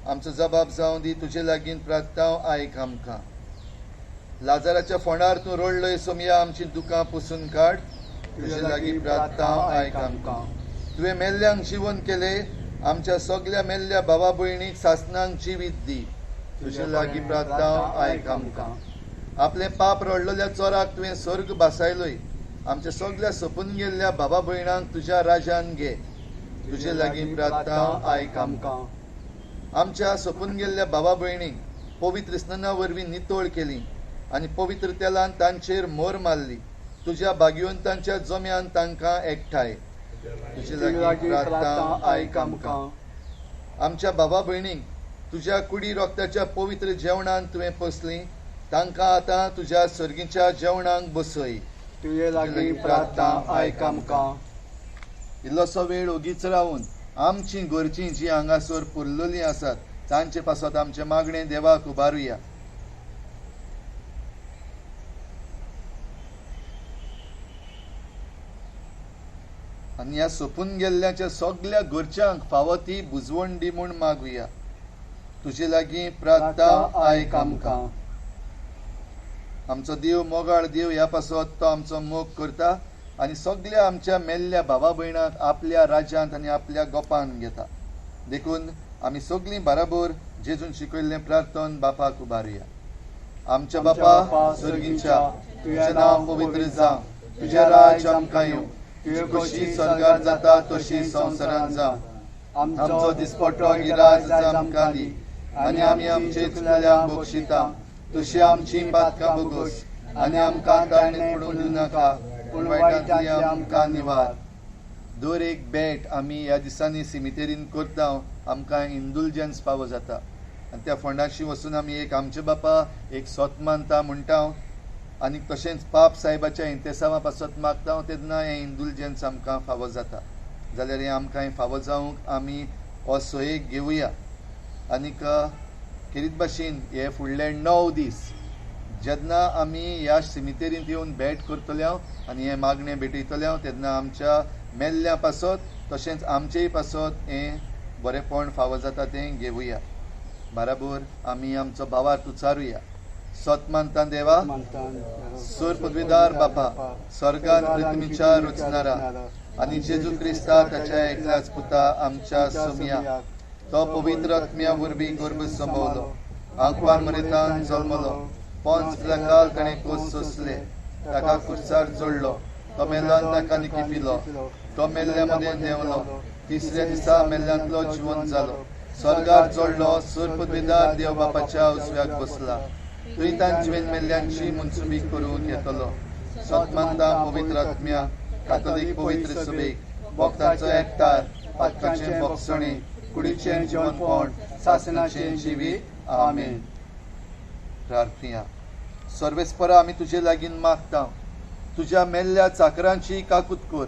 आमचो जबाब जावं दी तुजे लागीं प्रार्थना आयक आमकां. लाजाराच्या फोंडार तूं रडलोय सोमया, आमची दुकां पुसून काड. तुजे लागीं प्रार्थना आयक आमकां. तुवें मेल्ल्यांक जिवन केलें, आमच्या सगल्या मेल्ल्या भावा भयणीक सासणांक जिवीत दी. तुजे लागीं प्रार्थना आयक आमकां. आपलें पाप रडलेल्या चोराक तुवें स्वर्ग भासायलोय, आमच्या सगल्या सोपून गेल्ल्या बाबा भयणांक तुज्या राजान घे. तुजे लागीं प्रार्थना आयक आमकां. आमच्या सोपून गेल्ल्या बाबा भयणीक पवित्र स्नाना वरवीं नितळ केली आनी पवित्र तेलान तांचेर मोर मारली. तुज्या भाग्यवंतांच्या जम्यान तांकां एकठांय. तुजे लागीं प्रार्थना आयक आमकां. आमच्या बाबा भयणीक तुज्या कुडी रोगताच्या पवित्र जेवणान तुवें पोसली, तांकां आतां तुज्या सर्गीच्या जेवणाक बसय. तुजे लागीं प्रार्थना आयक आमकां. इल्लोसो वेळ ओगीच रावून आमची घरचीं जीं हांगासर पुरलेलीं आसात तांचे पासत आमचें मागणें देवाक उबारुया. आनी ह्या सोपून गेल्ल्याच्या सगल्या घरच्यांक फावो ती बुजवण दी म्हूण मागुया. तुजे लागीं प्रार्थना आयक आमकां. आमचो देव मोगाळ देव ह्या पासत तो आमचो मोग करता आनी सगल्या आमच्या मेल्ल्या भावा भयणांक आपल्या राज्यांत आनी आपल्या गोपान घेता. देखून आमी सगळीं बराबर जेजून शिकयल्लें प्रार्थन बापाक उबारुया. आमच्या बापा सर्गीच्या, तुजें नांव पवित्र जावं, तुजें राज्य आमकां येवं, तुजी खोशी स्वर्गार जाता तशी संवसारांत जावं. आमचो दिसपट्टो गिराज आमकां दी आनी आमी आमचे चुकल्यांक बक्षिता तशी आमची पातकां बोगोस आनी आमकां ताणें पडून दिवं नाका, पूण वायटांतली आमकां निवार. दर एक बेट आमी ह्या दिसांनी सिमितेरीन करता, आमकां इंडुलजन्स फावो जाता आनी त्या फोंडाशी वचून आमी एक आमचे बापा एक सोत मानता म्हणटा आनी तशेंच पाप साहेबाच्या इंतेसांवा पासत मागता तेन्ना हें इंडुलजन्स आमकां फावो जाता. जाल्यार हें आमकां फावो जावंक आमी हो सोयेक घेवया. आनीक खेरीत भाशेन हे फुडले 9 दीस जेन्ना आमी ह्या सिमितेरींत येवन भेट करतले आनी हें मागणें भेटयतले तेन्ना आमच्या मेल्ल्या पासत तशेंच आमचेय पासत हें बरेंपण फावो जाता तें घेवया. बराबर आमी आमचो भावार्थ उचारुया. सत मानता देवा, सूर पदवीदार बापा, स्वर्गान पृथ्वीच्या रचणारा आनी जेजू क्रिस्ता ताच्या एकल्याच पुता आमच्या सोमया, तो पवित्र आत्म्या वरवीं गर्भ संभवलो, आंकवार मरेतान जल्मलो, 5 काल ताणें कोस सोंसले, ताका कुर्सार जोडलो, तो मेल्ल्यान ताका निकिपिलो, तो मेल्ल्या मदें देंवलो, तिसऱ्या दिसा मेल्ल्यांतलो जिवन जालो, स्वर्गार चडलो, सूर पदवीदार देव बापाच्या उजव्याक बसला, थंय तांचे मेल्ल्यांची मनसुबी करूंक येतलो. सतमानता पवित्र आत्म्या, कातोलीक पवित्र सभेक, भक्तांचो एकतार, पातकाचें बोगसणें, कुडीचें जिवनपण, सासणाचें जिवीत. आमेन. प्रार्थना. सर्वेस्परा, आमी तुजे लागीं मागता, तुज्या मेल्ल्या चाकरांची काकूत कर,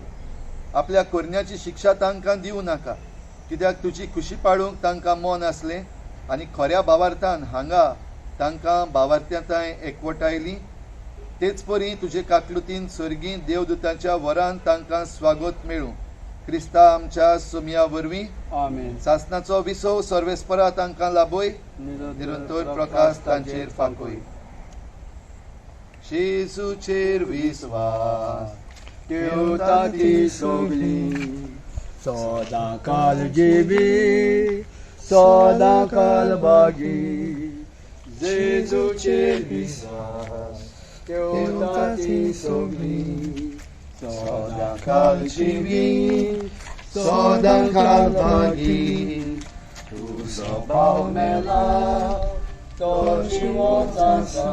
आपल्या करण्याची शिक्षा तांकां दिवं नाका, कित्याक तुजी खुशी पाळूंक तांकां मन आसलें आनी खऱ्या भावार्थान हांगा तांकां भावार्थ्यांताय एकवटायली. तेच परी तुजे काकलुतीन सर्गी देवदूतांच्या वरान तांकां स्वागत मेळूं. क्रिस्ता आमच्या सोमया वरवीं. आमेन. सासणाचो विसव सर्वेस्परा तांकां लाभय, निरंतर प्रकाश तांचेर फांकय. जेजूचेर विस्वास ठेवता ती सगळी, सदां काल जिवी, सदां काल बागी. जेजूचेर विस्वास ठेवता ती सगळी, सदां काल जिवी सदां काल भागी तुजो भाव मेला तो जिवोच आसा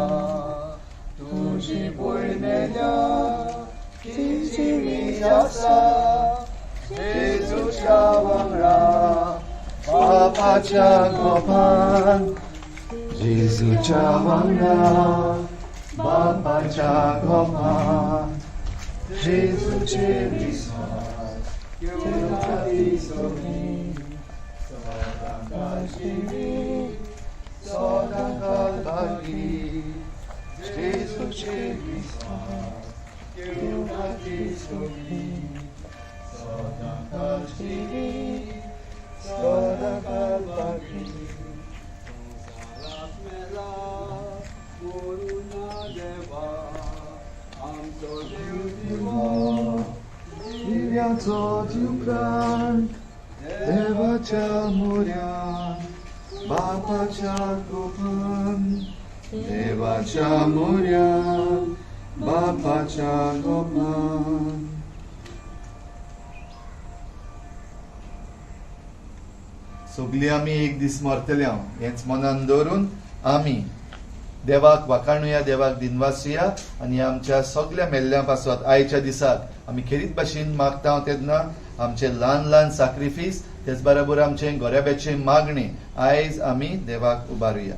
तुजी भयण मेल्या ती जिवी आसा जेजूच्या वांगडा बापाच्या गोपान जेजूच्या वांगडा बापाच्या गोपान जेजूचे विस्वास घेवना ती सगळी सदां काल जिवी सदां काल भागी जेजूचे विस्वास घेवना ती सगळी सदां काल जिवी सदां काल भागी संवसाराक मेला मरुना देवा आमचो देव दिवो दिव्याचो जीव प्राण देवाच्या मोऱ्यान बापाच्या गोपान देवाच्या मोऱ्यान बापाच्या गोपान. सगळीं आमी एक दीस मरतले हांव हेंच मनान दवरून आमी देवाक वाखाणुया, देवाक दिनवासुया आनी आमच्या सगल्या मेल्ल्या पासत आयच्या दिसाक आमी खेरीत भाशेन मागता तेन्ना आमचे ल्हान ल्हान साक्रिफीस तेच बरोबर आमचे गोऱ्याब्याचे मागणे आयज आमी देवाक उबारुया.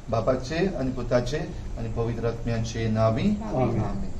बापाचे आनी पुताचे आनी पवित्र आत्म्याचे नांवी आमेन.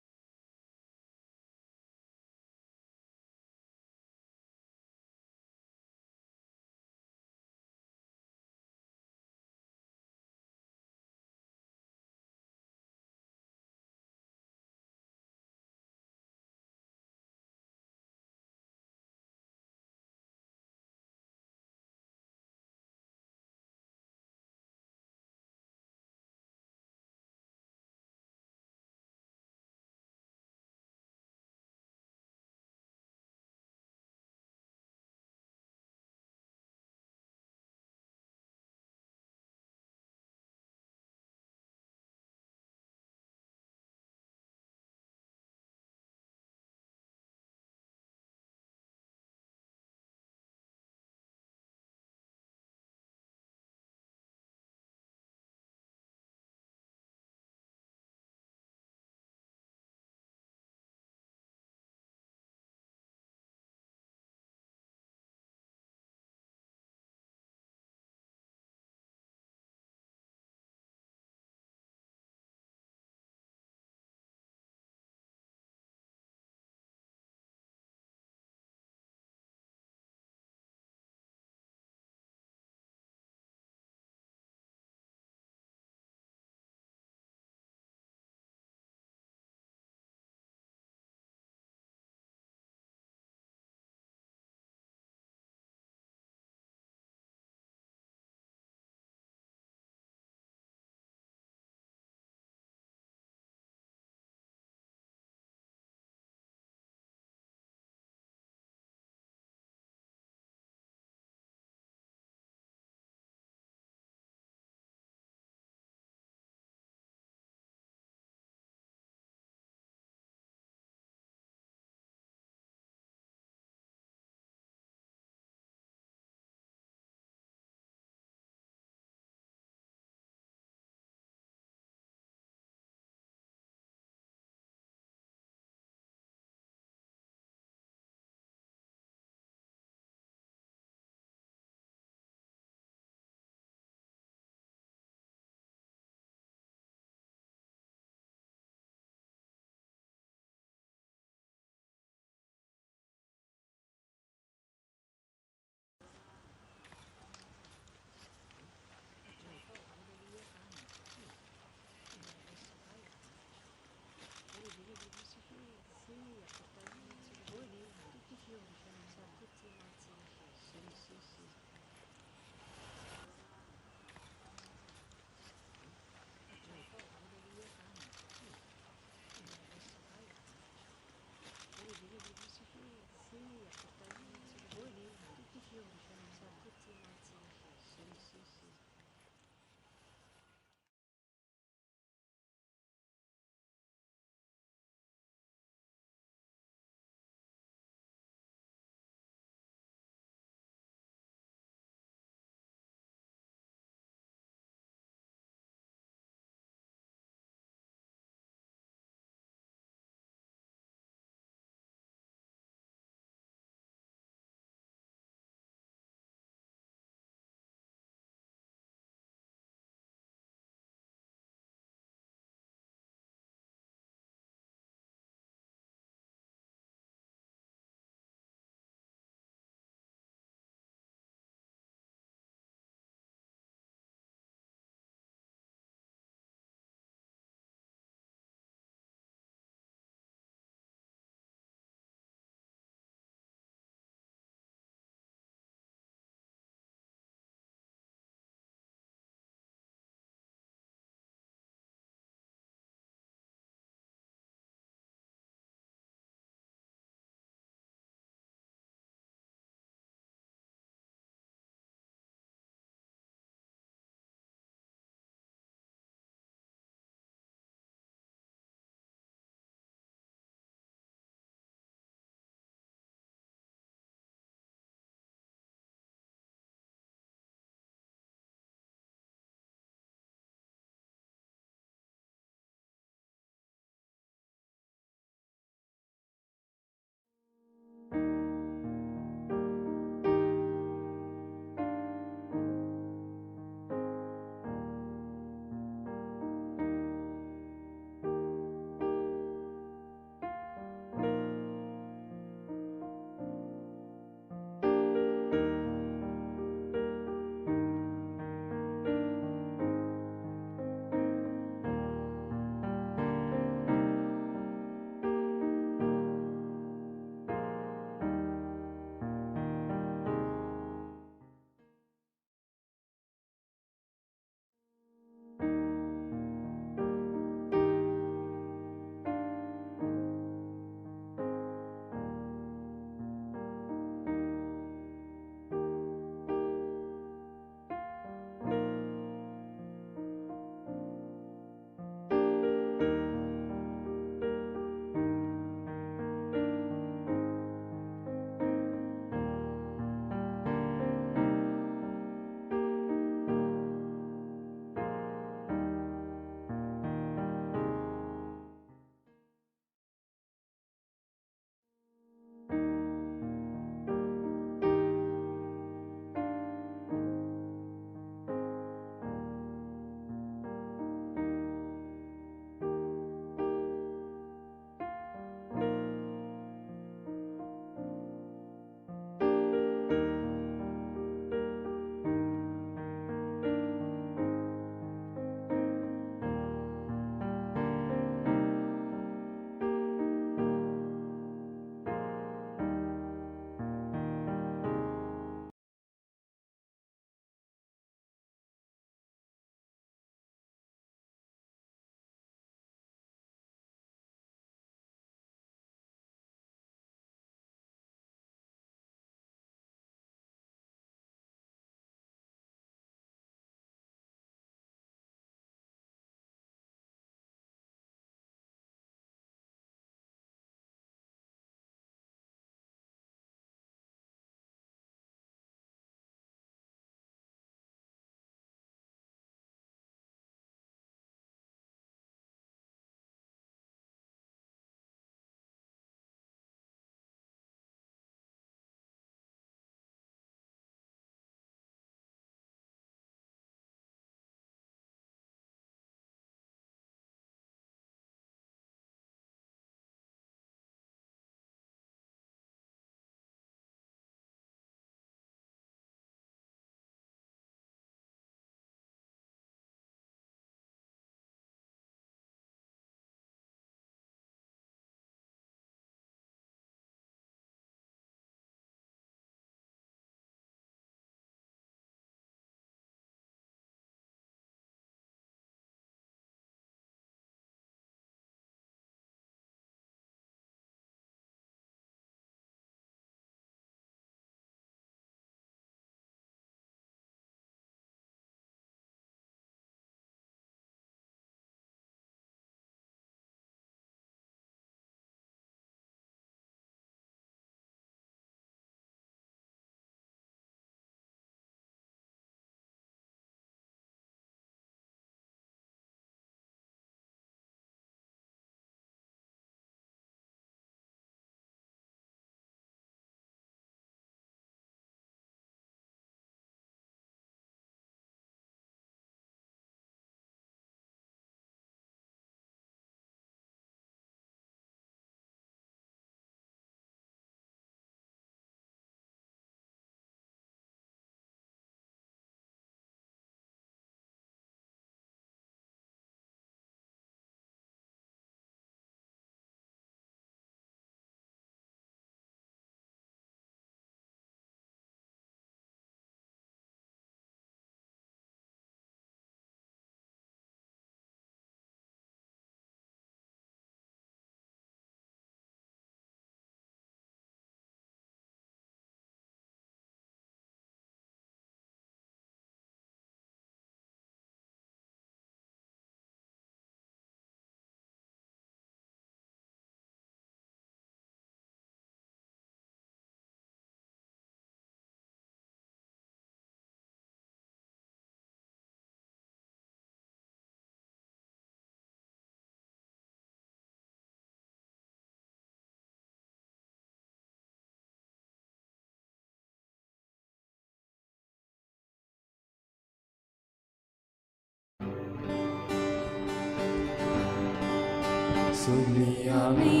सगळीं आमी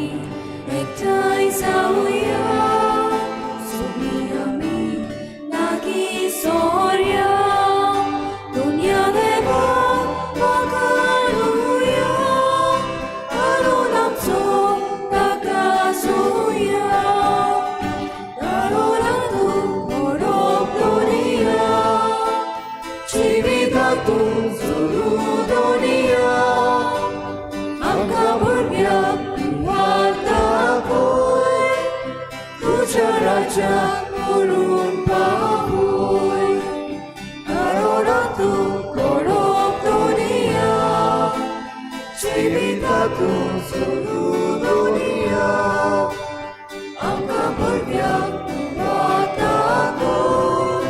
एकठांय जावया, सगळीं आमी लागीं सोरया, दुनिया देवाक वखाणुया, हाडून आमचो ताका सोया, दारोरांतू कोरोप दुनिया, जिवितांतू जोडू दुनिया, आमकां भुरग्यांक वाट दाखय, तुज्या राज्याक व्हरून पावय, दारोरांतू कोरोप दुनिया, जिवितांतू जोडू दुनिया, आमकां भुरग्यांक वाट दाखय,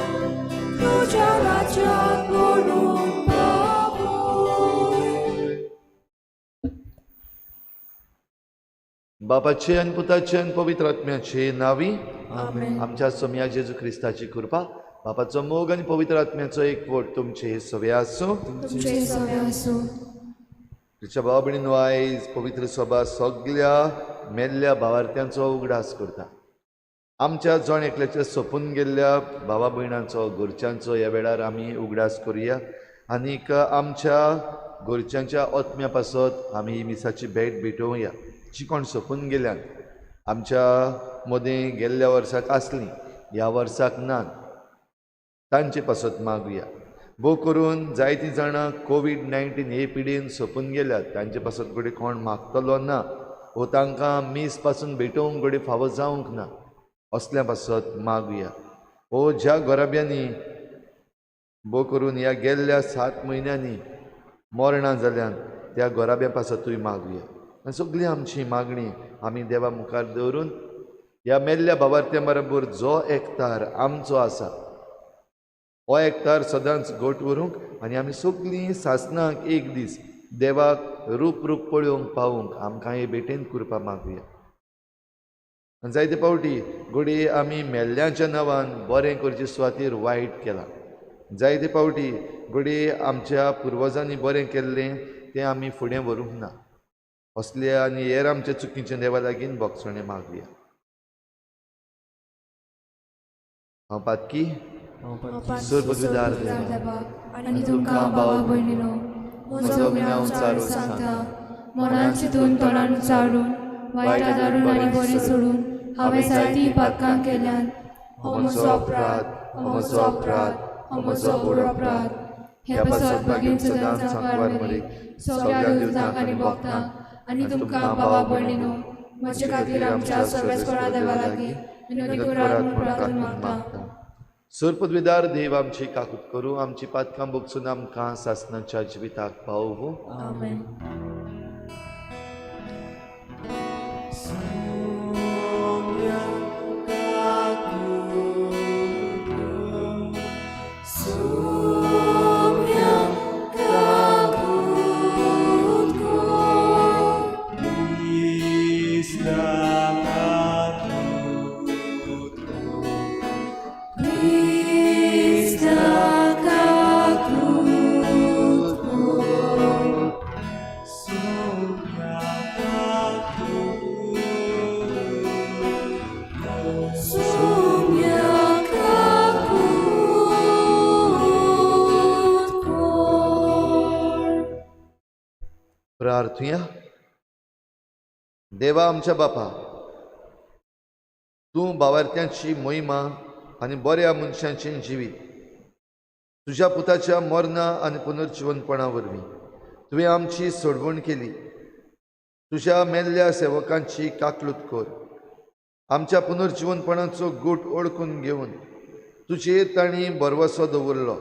तुज्या राज्याक व्हरून पावय. बापाचे आनी पुताचे आनी पवित्र आत्म्याचे नांवी आमेन. आमच्या सोमया जेजू ख्रिस्ताची कृपा, बापाचो मोग आनी पवित्र आत्म्याचो एकवट तुमचे सवे आसूं. तुमचे सवे आसूं. तिच्या भाव भयणीनो, आयज पवित्र सभा सगल्या मेल्ल्या भावार्थ्यांचो उगडास करता. आमच्या जण एकल्याच्या सोंपून गेल्ल्या भावा भयणांचो, घरच्यांचो ह्या वेळार आमी उगडास करुया आनीक आमच्या घरच्यांच्या आत्म्या पासत आमी ही मिसाची भेट भेटोवया. जी कोण सोंपून गेल्यान, आमच्या मदें गेल्ल्या वर्साक आसलीं, ह्या वर्साक ना, तांचे पासत मागुया. भोव करून जायतीं जाणां कोवीड-19 हे पिडेन सोंपून गेल्यात, तांचे पासत घडये कोण मागतलो ना वो तांकां मीस पासून भेटोवंक घडये फावो जावंक ना, असल्या पासत मागुया. वो ज्या घराब्यांनी भोव करून ह्या गेल्ल्या 7 म्हयन्यांनी मरणां जाल्यान त्या घराब्यां पासतूय मागुया. आनी सगळी आमची मागणी आमी देवा मुखार दवरून ह्या मेल्ल्या भावार्थ्यां बरोबर जो एकतार आमचो आसा हो एकतार सदांच घट उरूंक आनी आमी सगळीं सासणाक एक दीस देवाक रूप रूप पळोवंक पावूंक आमकां हे भेटेन कृपा मागुया. आनी जायते फावटी घडये आमी मेल्ल्यांच्या नांवान बरें करचे सुवातेर वायट केलां, जायते फावटी घडये आमच्या पुर्वजांनी बरें केल्लें तें आमी फुडें व्हरूंक ना, असले आनी हेर आमच्या चुकीचें देवा लागीं भोगसणें मागुया. हांव पातकी सर्वपदवीदार देवा आनी तुमकां भावा भयणीनो म्हजो गुन्यांव चारून सांगता, मनान चिंतून तोंडान उच्चारून वायट आदारून आनी बरें सोडून हांवें जायतीं पातकां केल्यान. हो म्हजो अपराध, हो म्हजो अपराध, हो म्हजो व्हड अपराध. हे पासत मागीर सदांच सांकवार मरीक सगळ्या दिवजांक आनी भक्तांक आनी तुमकां भावा भयणीनो म्हजे खातीर आमच्या सर्वेस्परा देवा लागीं विनवणी करात म्हूण प्रार्थना मागता. सर्वपदवीदार देव आमची काकूत करूं, आमची पातकां भोगसून आमकां सासणाच्या जिविताक पावोवं. आमेन. प्रार्थुया. देवा आमच्या बापा, तूं भावार्थ्यांची मोहिमा आनी बऱ्या मनशांचें जिवीत तुज्या पुताच्या मरणा आनी पुनर्जिवनपणा वरवीं तुवें आमची सोडवण केली. तुज्या मेल्ल्या सेवकांची काकलूत कर, आमच्या पुनर्जिवनपणाचो गूट ओळखून घेवन तुजेर तांणी भरवसो दवरलो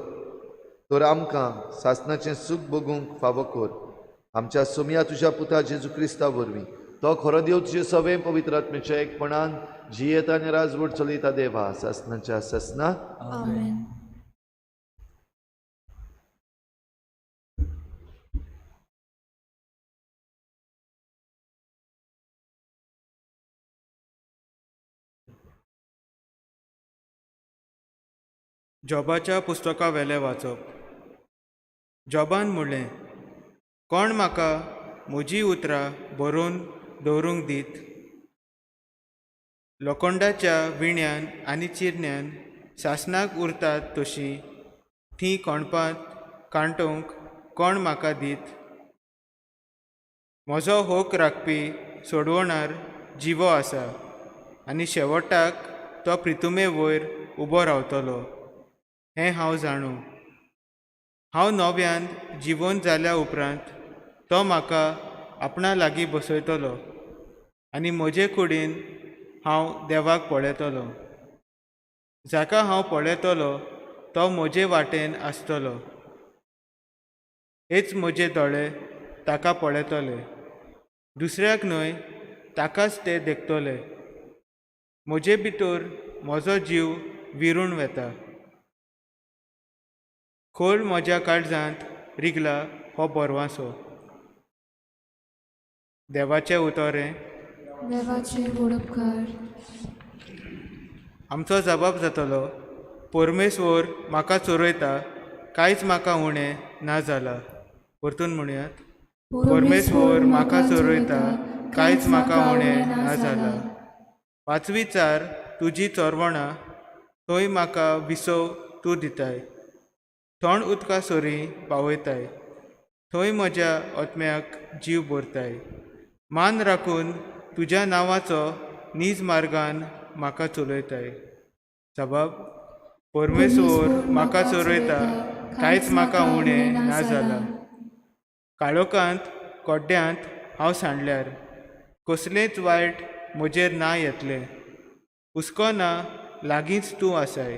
तर आमकां सासणाचें सूख भोगूंक फावो कर. आमच्या सोमया तुज्या पुता जेजू क्रिस्ता वरवीं, तो खरो देव तुजे सवे पवित्र आत्म्याच्या एकपणान जियेता आनी राजवट चलयता देवा सासणाच्या सासणा. आमेन. जॉबाच्या पुस्तका वेलें वाचप. जॉबान म्हणलें, कोण म्हाका म्हजी उतरां बरोवन दवरूंक दीत? लोखंडाच्या विण्यान आनी चिरण्यान सासणाक उरतात तशीं तीं कोणपांत कांटोवंक कोण म्हाका दीत? म्हजो होक राखपी सोडवणार जिवो आसा आनी शेवटाक तो प्रितुमे वयर उबो रावतलो हें हांव जाणू. हांव नव्यान जिवन जाल्या उपरांत तो म्हाका आपणा लागीं बसयतलो आनी म्हजे कुडीन हांव देवाक पळयतलो. जाका हांव पळयतलो तो म्हजे वाटेन आसतलो. हेच म्हजे दोळे ताका पळयतले, दुसऱ्याक न्हय, ताकाच ते देखतले. म्हजे भितर म्हजो जीव विरून वेता. खोल म्हज्या काळजांत रिगला हो बरवासो. देवाचें उतर हें. देवाचे उपकार. आमचो जबाब जातलो, परमेश्वर म्हाका चोरयता, कांयच म्हाका उणें ना जाला. परतून म्हणयात, परमेश्वर म्हाका चोरयता, कांयच म्हाका उणें ना जाला. पांचवी चार तुजी चोरवणां, थंय म्हाका विसव तूं दिताय. थंड उदका सरीं पावयताय, थंय म्हज्या आत्म्याक जीव भरताय. मान राखून तुज्या नांवाचो नीज मार्गान म्हाका चलयताय. जबाब, परमेश्वर म्हाका चोरयता, कांयच म्हाका उणें ना जाला. काळोखांत कोड्ड्यांत हांव सांडल्यार कसलेंच वायट म्हजेर ना येतलें. हुस्को ना, लागींच तूं आसाय.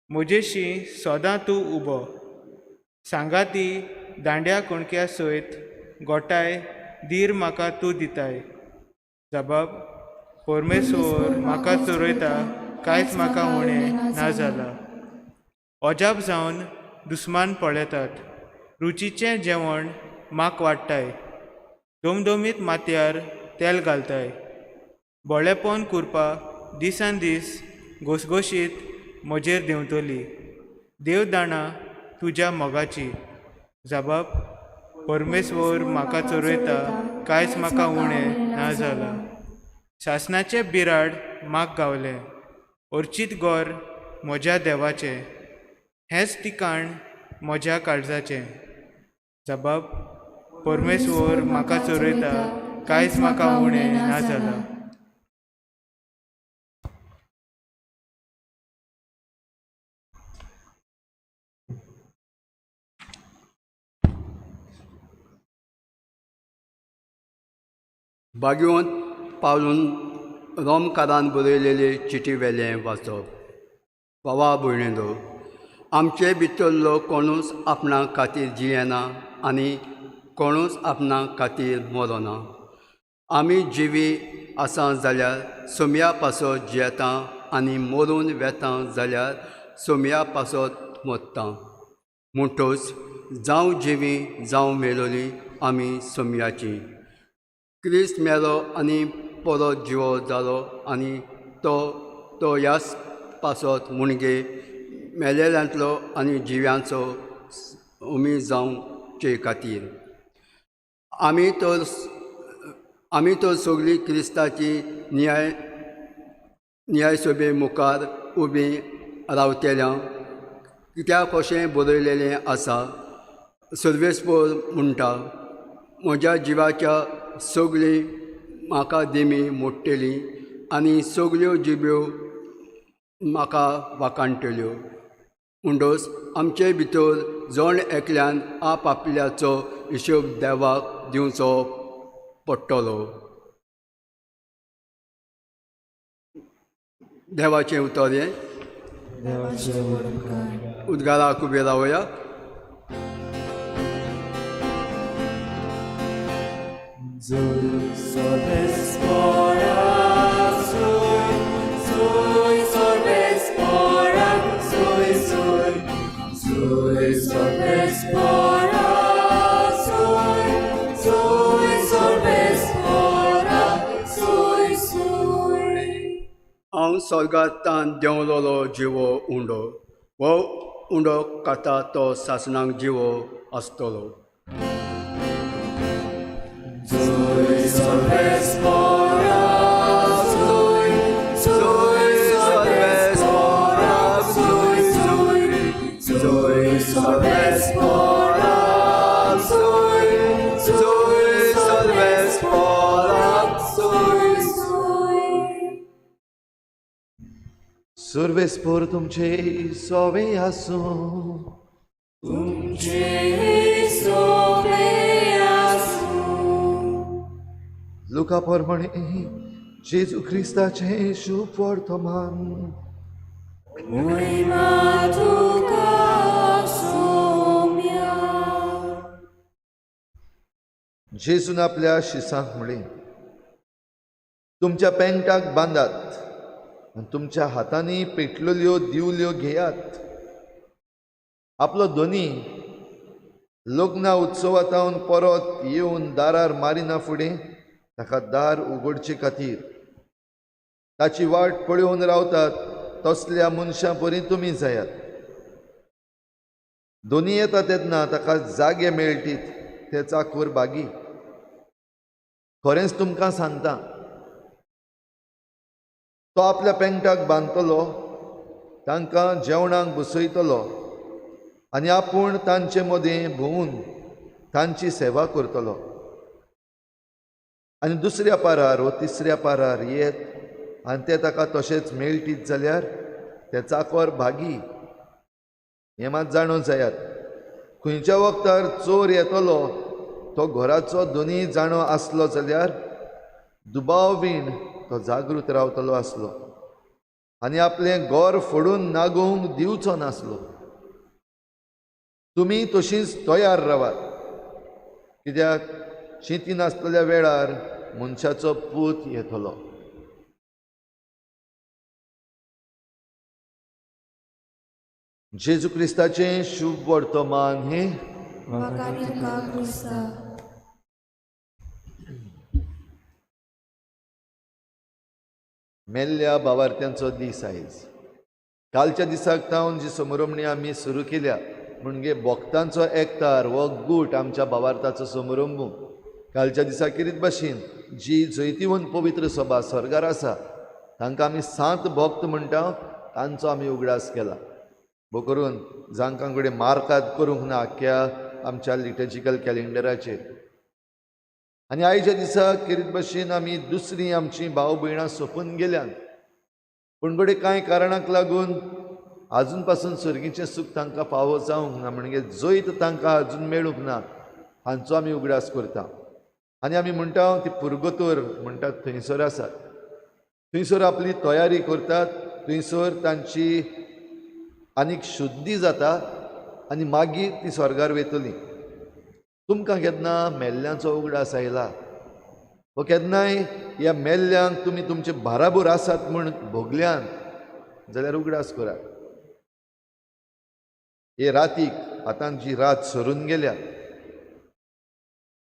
म्हजेशी सदां तूं उबो. सांगाती दांड्या कुणक्या सयत गोठाय धीर म्हाका तूं दिताय. जबाब, परमेश्वर म्हाका चोरयता, कांयच म्हाका उणें ना जाला. अजाप जावन दुस्मान पळयतात, रुचीचें जेवण म्हाक वाडटाय. दमदमीत माथ्यार तेल घालताय. बळेपण कुरपा दिसान दीस घोसघोशीत म्हजेर देंवतली. देव दाणा तुज्या मोगाची. जबाब, परमेश्वर म्हाका चोरयता, कांयच म्हाका उणें ना जाला. सासणाचें बिराड म्हाक गावलें, अर्चीत गोर म्हज्या देवाचें, हेंच ठिकाण म्हज्या काळजाचें. जबाब, परमेश्वर म्हाका चोरयता, कांयच म्हाका उणें ना जाला. बागेवंत पावलून रोमकारान बरयलेले चिटी वेलें वाचप. बाबा भयणीनो, आमचे भितरलो कोणूच आपणा खातीर जियेना आनी कोणूच आपणा खातीर मरना. आमी जिवी आसा जाल्यार सोमया पासत जियेता आनी मरून वेता जाल्यार सोमया पासत मरता. म्हणटच जावं जिवी जावं मेलोली आमी सोमयाची. क्रिस्त मेलो आनी परत जिवो जालो आनी तो तो ह्याच पासत मुणगे मेलेल्यांतलो आनी जिव्यांचो उमेद जावचे खातीर. आमी तर सगळीं क्रिस्ताची न्याय न्यायसभे मुखार उबी रावतल्या. कित्याक कशें बरयलेलें आसा, सर्वेस्पर म्हणटा, म्हज्या जिवाच्या सगळीं म्हाका दिमी मोडटली आनी सगल्यो जिब्यो म्हाका वाखाणटल्यो. म्हणटच आमचे भितर जण एकल्यान आप आपल्याचो हिशोब देवाक दिवचो पडटलो. देवाचें उतर हें. उद्गाराक उबे रावया. हांव स्वर्गांतल्यान देंवलोलो जिवो उंडो, हो उंडो खाता तो सासणाक जिवो आसतलो. Zoe. सर्वेस्पोर तुमचे सोवे आसूं. तुमचे सोवे आसूं. लुका प्रमाणे जेजू क्रिस्ताचें शुभ वर्तमान. महिमा तुका सोम्या. जेजून आपल्या शिसांक म्हणलें, तुमच्या पेंटाक बांदात आनी तुमच्या हातांनी पेटलेल्यो दिवल्यो घेयात. आपलो धनी लग्ना उत्सवांत परत येवन दारार मारिना फुडें ताका दार उगडचे खातीर ताची वाट पळोवन रावतात तसल्या मनशां परी तुमी जायात. दोनी येता तेन्ना ताका जागे मेळटीत ते चाकूर बागी. खरेंच तुमकां सांगता, तो आपल्या पेंटाक बांदतलो, तांकां जेवणाक बसयतलो आनी आपूण तांचे मदें भोंवून तांची सेवा करतलो. आनी दुसऱ्या पारार वो तिसऱ्या पारार येत आनी ते ताका तशेंच मेळटीत जाल्यार ते चाकोर भागी. हें मात जाणून जायात, खंयच्या वखतार चोर येतलो तो घराचो दोनी जाणो आसलो जाल्यार दुबाव बीन तो जागृत रावतलो आसलो आनी आपलें घर फोडून नागोवंक दिवचो नासलो. तुमी तशींच तयार रावात, कित्याक चिंती नासतल्या वेळार मनशाचो पूत येतलो. जेजू क्रिस्ताचें शुभ वर्तमान हें. मेल्ल्या बावार्थ्यांचो दीस आयज. कालच्या दिसाक तावन जी समरमणी आमी सुरू केल्या म्हणजे भक्तांचो एकतार हो गूट आमच्या भावार्थाचो समारंभ. कालच्या दिसा किरीत भाशेन जी जैतिवंत पवित्र सभा स्वर्गार आसा तांकां आमी सांत भक्त म्हणटा, तांचो आमी उगडास केला. भो करून जांकां कडेन मार्काद करूंक ना आख्ख्या आमच्या लिटर्जिकल कॅलेंडराचेर. आनी आयच्या दिसा किरीत भाशेन आमी दुसरी आमची भाव भयणां सोंपून गेल्यान, पूण घडये कांय कारणाक लागून आजून पासून सर्गीचें सूख तांकां फावो जावंक ना, म्हणजे जैत तांकां आजून मेळूंक ना, हांचो आमी उगडास करता. आनी आमी म्हणटा ती पुर्गतोर म्हणटात थंयसर आसात, थंयसर आपली तयारी करतात, थंयसर तांची आनीक शुद्धी जाता आनी मागीर ती स्वर्गार वयतली. तुमकां केन्ना मेल्ल्यांचो उगडास आयला वो केन्नाय ह्या मेल्ल्यांक तुमी तुमचे बाराबोर आसात म्हूण भोगल्यान जाल्यार उगडास करात. हे रातीक आतां जी रात सरून गेल्या,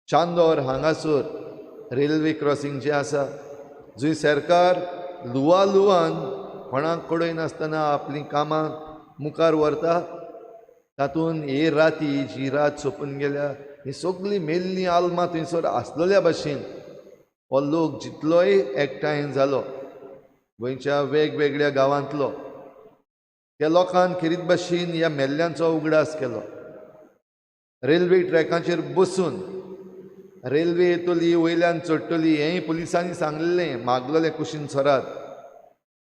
चांदोर हांगासर रेल्वे क्रॉसिंग जें आसा जंय सरकार लुवा लुवान कोणाक कळयनासतना आपलीं कामां मुखार व्हरता, तातूंत हे राती जी रात सोंपून गेल्या ही सगळीं मेल्लीं आल्मां थंयसर आसलेल्या भाशेन हो लोक जितलोय एकठांय जालो गोंयच्या वेगवेगळ्या गांवांतलो, त्या लोकान खेरीत भाशेन ह्या मेल्ल्यांचो उगडास केलो. रेल्वे ट्रॅकाचेर बसून रेल्वे येतली वयल्यान चडटली हेंय पुलिसांनी सांगलें, मागलेलें कुशीन सरात,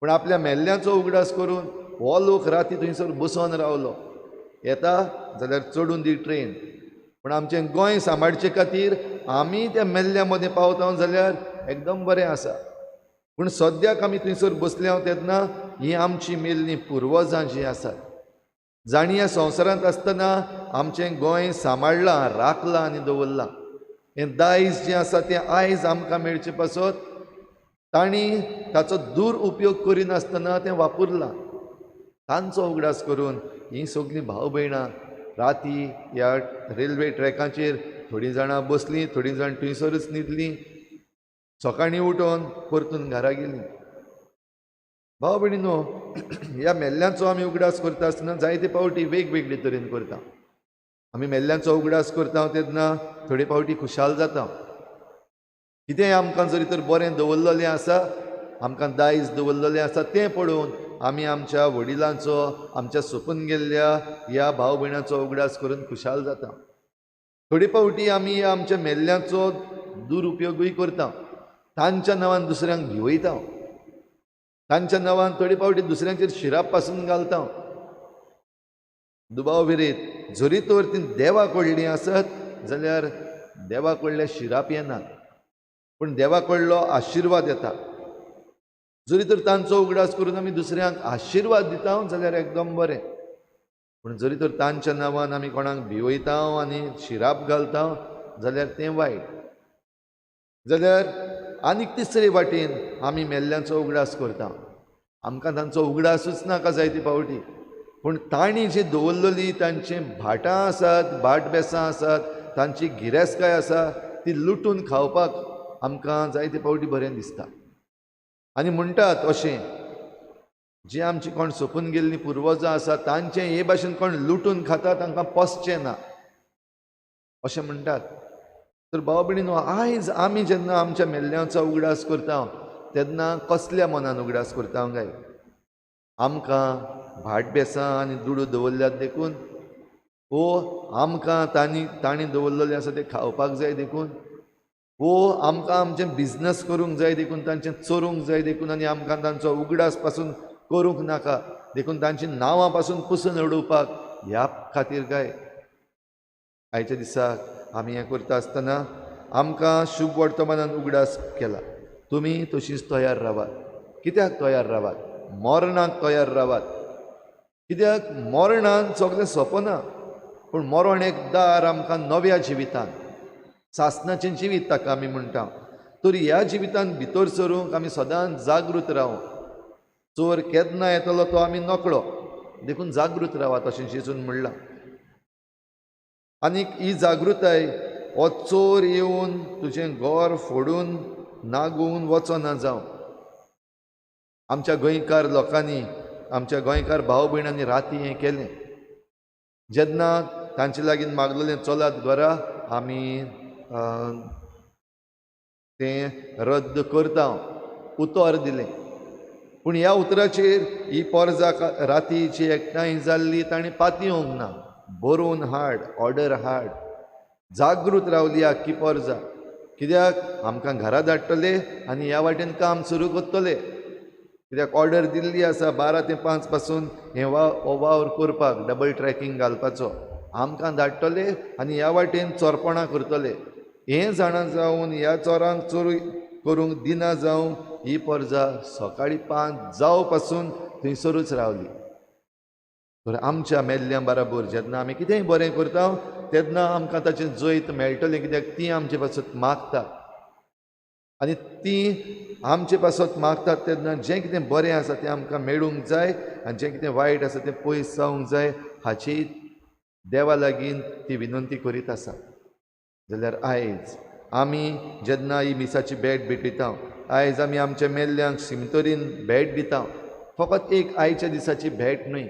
पूण आपल्या मेल्ल्यांचो उगडास करून हो लोक राती थंयसर बसोन रावलो. येता जाल्यार चडून दी ट्रेन, पूण आमचें गोंय सांबाळचे खातीर आमी त्या मेल्ल्या मदें पावता जाल्यार एकदम बरें आसा. पूण सद्याक आमी थंयसर बसले तेन्ना ही आमची मेल्लीं पुर्वजां जीं आसात, जांणी ह्या संवसारांत आसतना आमचें गोंय सांबाळ्ळां, राखलां आनी दवरलां, हें दायज जें आसा तें आयज आमकां मेळचें पासत तांणी ताचो दुरुपयोग करिनासतना तें वापरलां. तांचो उगडास करून हीं सगळीं भाव भयणां राती ह्या रेल्वे ट्रॅकाचेर थोडीं जाणां बसलीं, थोडीं जाण थंयसरूच न्हिदलीं, सकाळीं उठोन परतून घरा गेलीं. भाव भयणीनो, ह्या मेल्ल्यांचो आमी उगडास करता आसतना जायते फावटी वेगवेगळे तरेन करता. आमी मेल्ल्यांचो उगडास करता तेन्ना थोडे फावटी खुशाल जाता, कितेंय आमकां जरी तर बरें दवरलेलें आसा, आमकां दायज दवरलेलें आसा तें पळोवन आमी आमच्या वडिलांचो, आमच्या सोंपून गेल्ल्या ह्या भाव भयणांचो उगडास करून खुशाल जाता. थोडे फावटी आमी आमच्या मेल्ल्यांचो दुरुपयोगूय करता, तांच्या नांवान दुसऱ्यांक भिवयता. तांच्या नांवान थोडे फावटी दुसऱ्यांचेर शिराप पासून घालता. दुबाव विरीत जरी तर ती देवा कडली आसत जाल्यार देवा कडले शिराप येनात, पूण देवा कडलो आशिर्वाद येता. जरी तर तांचो उगडास करून आमी दुसऱ्यांक आशिर्वाद दिता जाल्यार एकदम बरें, पूण जरी तर तांच्या नांवान आमी कोणाक भिवयता आनी शिराप घालता जाल्यार तें वायट. जाल्यार आनीक तिसरे वाटेन आमी मेल्ल्यांचो उगडास करता. आमकां तांचो उगडासूच नाका जायते फावटी, पूण तांणी जी दवरलेली तांची भाटां आसात, भाट बेसां आसात, तांची गिरेस्तकाय आसा, ती लुटून खावपाक आमकां जायते फावटी बरें दिसता. आनी म्हणटात अशें, जी आमची कोण सोंपून गेल्लीं पुर्वजां आसा तांचें हे भाशेन कोण लुटून खाता तांकां पोसचें ना अशें म्हणटात. तर भाव भयणीनो, आयज आमी जेन्ना आमच्या मेल्ल्यांचो उगडास करता तेन्ना कसल्या मनान उगडास करता काय? आमकां भाट बेसां आनी दुडू दवरल्यात देखून, वो आमकां तांणी दवरलेलें आसा तें खावपाक जाय देखून, वो आमकां आमचें बिजनस करूंक जाय देखून, तांचें चोरूंक जाय देखून, आनी आमकां तांचो उगडास पासून करूंक नाका देखून तांची नांवां पासून पुसून उडोवपाक ह्या खातीर काय आयच्या दिसाक आमी हें करता आसतना आमकां शुभ वर्तमानान उगडास केला. तुमी तशीच तयार रावात. कित्याक तयार रावात? मरणाक तयार रावात. कित्याक मरणान सगळें सोंपना, पूण मरण एक दार आमकां नव्या जिवितान, सासणाचें जिवीत ताका आमी म्हणटा. तर ह्या जिवितान भितर सरूंक आमी सदांच जागृत रावूं. चोर केन्ना येतलो तो आमी नकळो, देखून जागृत रावात अशें जेजून म्हणलां. आनीक ही जागृताय, हो चोर येवन तुजें घर फोडून नागोवन वचना जावं. आमच्या गोंयकार लोकांनी, आमच्या गोंयकार भाव भयणांनी राती हें केलें. जेन्ना तांचे लागीं मागलेलें चलात घरा, आमी तें रद्द करता उतर दिलें. पूण ह्या उतराचेर ही पोरजा रातीची एकठांय जाल्ली ताणें पातयेवंक ना. बरोवन हाड, ऑर्डर हाड. जागृत रावली आख्खी पोरजा. कित्याक आमकां घरा धाडटले आनी ह्या वाटेन काम सुरू करतले. कित्याक ऑर्डर दिल्ली आसा 12 ते 5 पासून हें हो वावर करपाक, डबल ट्रॅकिंग घालपाचो. आमकां धाडटले आनी ह्या वाटेन चोरपणां करतले. हें जाणा जावन ह्या चोरांक चोरी करूंक दिना जावं ही पोरजा सकाळीं 5 जावं पासून थंयसरूच रावली. तर आमच्या मेल्ल्या बराबर जेन्ना आमी कितेंय बरें करता तेन्ना आमकां ताचें जैत मेळटलें. कित्याक तीं आमचे पासत मागतात, आनी तीं आमचे पासत मागतात तेन्ना जें कितें बरें आसा तें आमकां मेळूंक जाय आनी जें कितें वायट आसा तें पयस जावंक जाय, हाची देवा लागीं ती विनंती करीत आसा. जाल्यार आयज आमी जेन्ना ही मिसाची भेट भेटयता, आयज आमी आमच्या मेल्ल्यांक शिमतरीन भेट दिता. फकत एक आयच्या दिसाची भेट न्हय,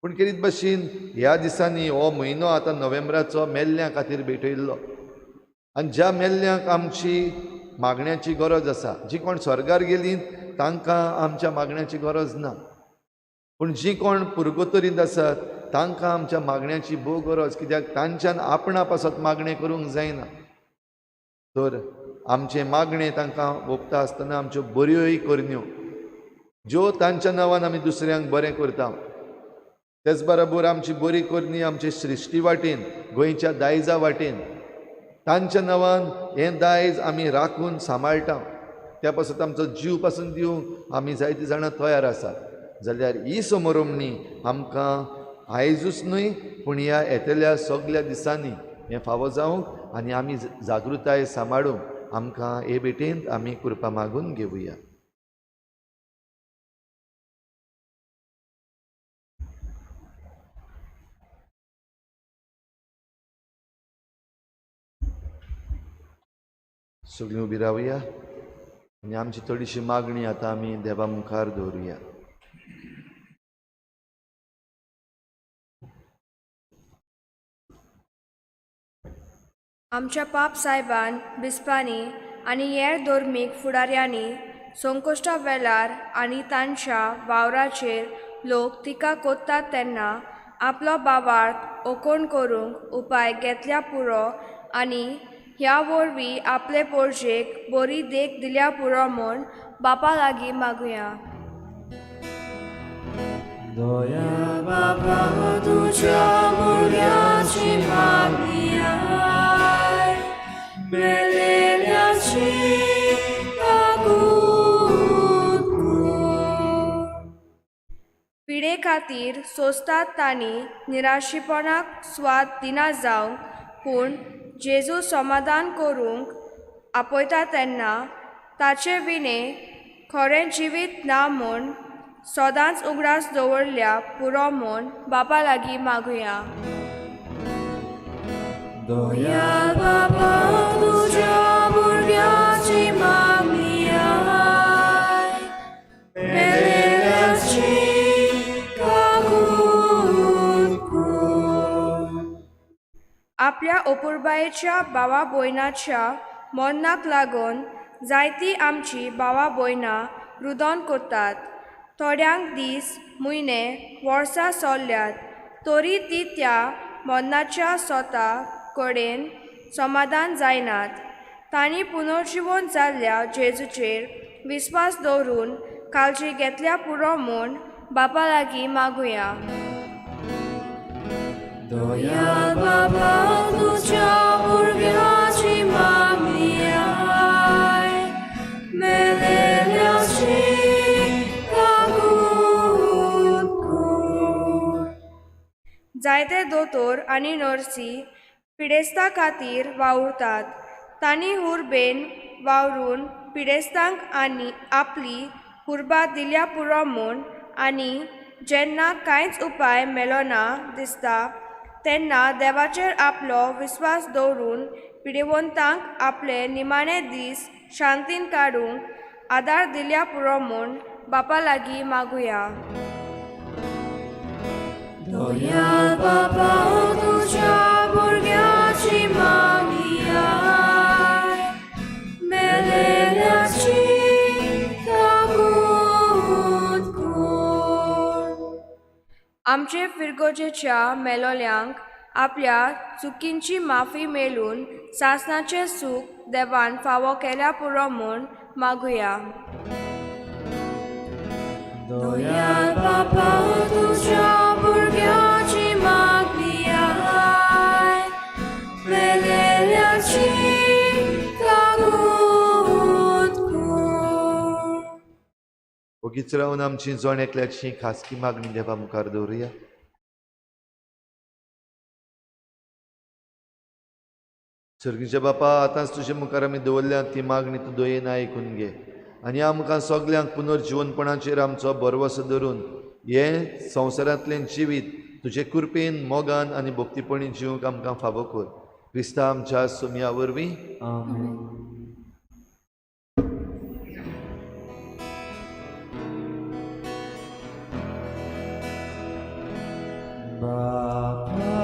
पूण केरीत भाशेन ह्या दिसांनी हो म्हयनो आतां नोव्हेंबराचो मेल्ल्यां खातीर भेटयल्लो. आनी ज्या मेल्ल्यांक आमची मागण्याची गरज आसा, जी कोण स्वर्गार गेलीं तांकां आमच्या मागण्याची गरज ना, पूण जी कोण पुर्गोतरींत आसात तांकां आमच्या मागण्याची भोव गरज. कित्याक तांच्यान आपणा पासत मागणें करूंक जायना. तर आमचें मागणें तांकां ओंपता आसतना आमच्यो बऱ्योय करण्यो ज्यो तांच्या नांवान आमी दुसऱ्यांक बरें करता, तेच बरोबर आमची बरी करणी आमचे सृश्टी वाटेन, गोंयच्या दायजा वाटेन, तांच्या नांवान हें दायज आमी राखून सांबाळटा. त्या पासत आमचो जीव पासून दिवंक आमी जायतीं जाणां तयार आसात. जाल्यार ही समरोमणी आमकां आयजूच न्हय पूण ह्या येतल्या सगल्या दिसांनी हें फावो जावंक आनी आमी जागृताय सांबाळूंक आमकां हे भेटेंत आमी कृपा मागून घेवया. सगळीं उबी रावया आनी आमची थोडीशी मागणी आतां आमी देवा मुखार दवरुया. आमच्या पाप सायबान, बिस्पांनी आनी हेर धर्मीक फुडाऱ्यांनी संकश्टा वेळार आनी तांच्या वावराचेर लोक टिका कोत्तात तेन्ना आपलो भावार्थ ओकोण करूंक उपाय घेतल्या पुरो आनी ह्या वरवीं आपले पोरजेक बरी देख दिल्या पुरो म्हूण बापा लागीं मागुया. दया बापा तुज्या भुरग्याची मागणी आयक, मेलेल्याची काकूत कर. पिडे खातीर सोंसतात तांणी निराशीपणाक स्वाद दिना जावंक, पूण जेजू समाधान करूंक आपयता तेन्ना ताचे विणें खरें जिवीत ना म्हूण सदांच उगडास दवरल्या पुरो म्हूण बापा लागीं मागुया. दया बापा तुज्या भुरग्याची मागणी आयक, मेलेल्याची काकूत कर. आपल्या अपुरबायेच्या भावा भयणाच्या मरणाक लागून जायतीं आमची भावा भयणां रुदन करतात. थोड्यांक दीस, म्हयने, वर्सां सरल्यात तरी ती त्या मरणाच्या सोता कडेन समाधान जायनात. तांणी पुनर्जिवन जाल्ल्या जेजूचेर विस्वास दवरून काळजी घेतल्या पुरो म्हूण बापा लागीं मागुया. दया बापा तुज्या भुरग्याची मागणी आयक, मेलेल्याची काकूत कर. जायते दोतोर आनी नर्सी पिडेस्ता खातीर वावुरतात. तांणी हुरबेन वावरून पिडेस्तांक आनी आपली हुरबा दिल्या पुरो म्हूण, आनी जेन्ना कांयच उपाय मेळना दिसता तेन्ना देवाचेर आपलो विस्वास दवरून पिडेवंतांक आपले निमाणे दीस शांतीन काडूंक आदार दिल्या पुरो म्हूण बापा लागीं मागुया. दया बापा तुज्या भुरग्याची मागणी आयक, मेलेल्याची काकूत कर. आमचे फिरगोजेच्या मेलोल्यांक आपल्या चुकींची माफी मेळून सासणाचें सूख देवान फावो केल्या पुरो म्हूण मागुया. दया बापा तुज्या भुरग्याची मागणी आयक, मेलेल्याची काकूत कर. ओगीच रावन आमची जण एकल्याची खासगी मागणी देवा मुखार दवरुया. सर्गीच्या बापा, आतांच तुजे मुखार आमी दवरल्या ती मागणी तूं दयेन आयकून घे आनी आमकां सगल्यांक पुनर्जिवनपणाचेर आमचो भरवसो धरून हें संवसारांतलें जिवीत तुजे कृपेन, मोगान आनी भक्तीपणी जिवंक आमकां फावो कर. क्रिस्ता आमच्या सोमया वरवीं. आमेन. बापा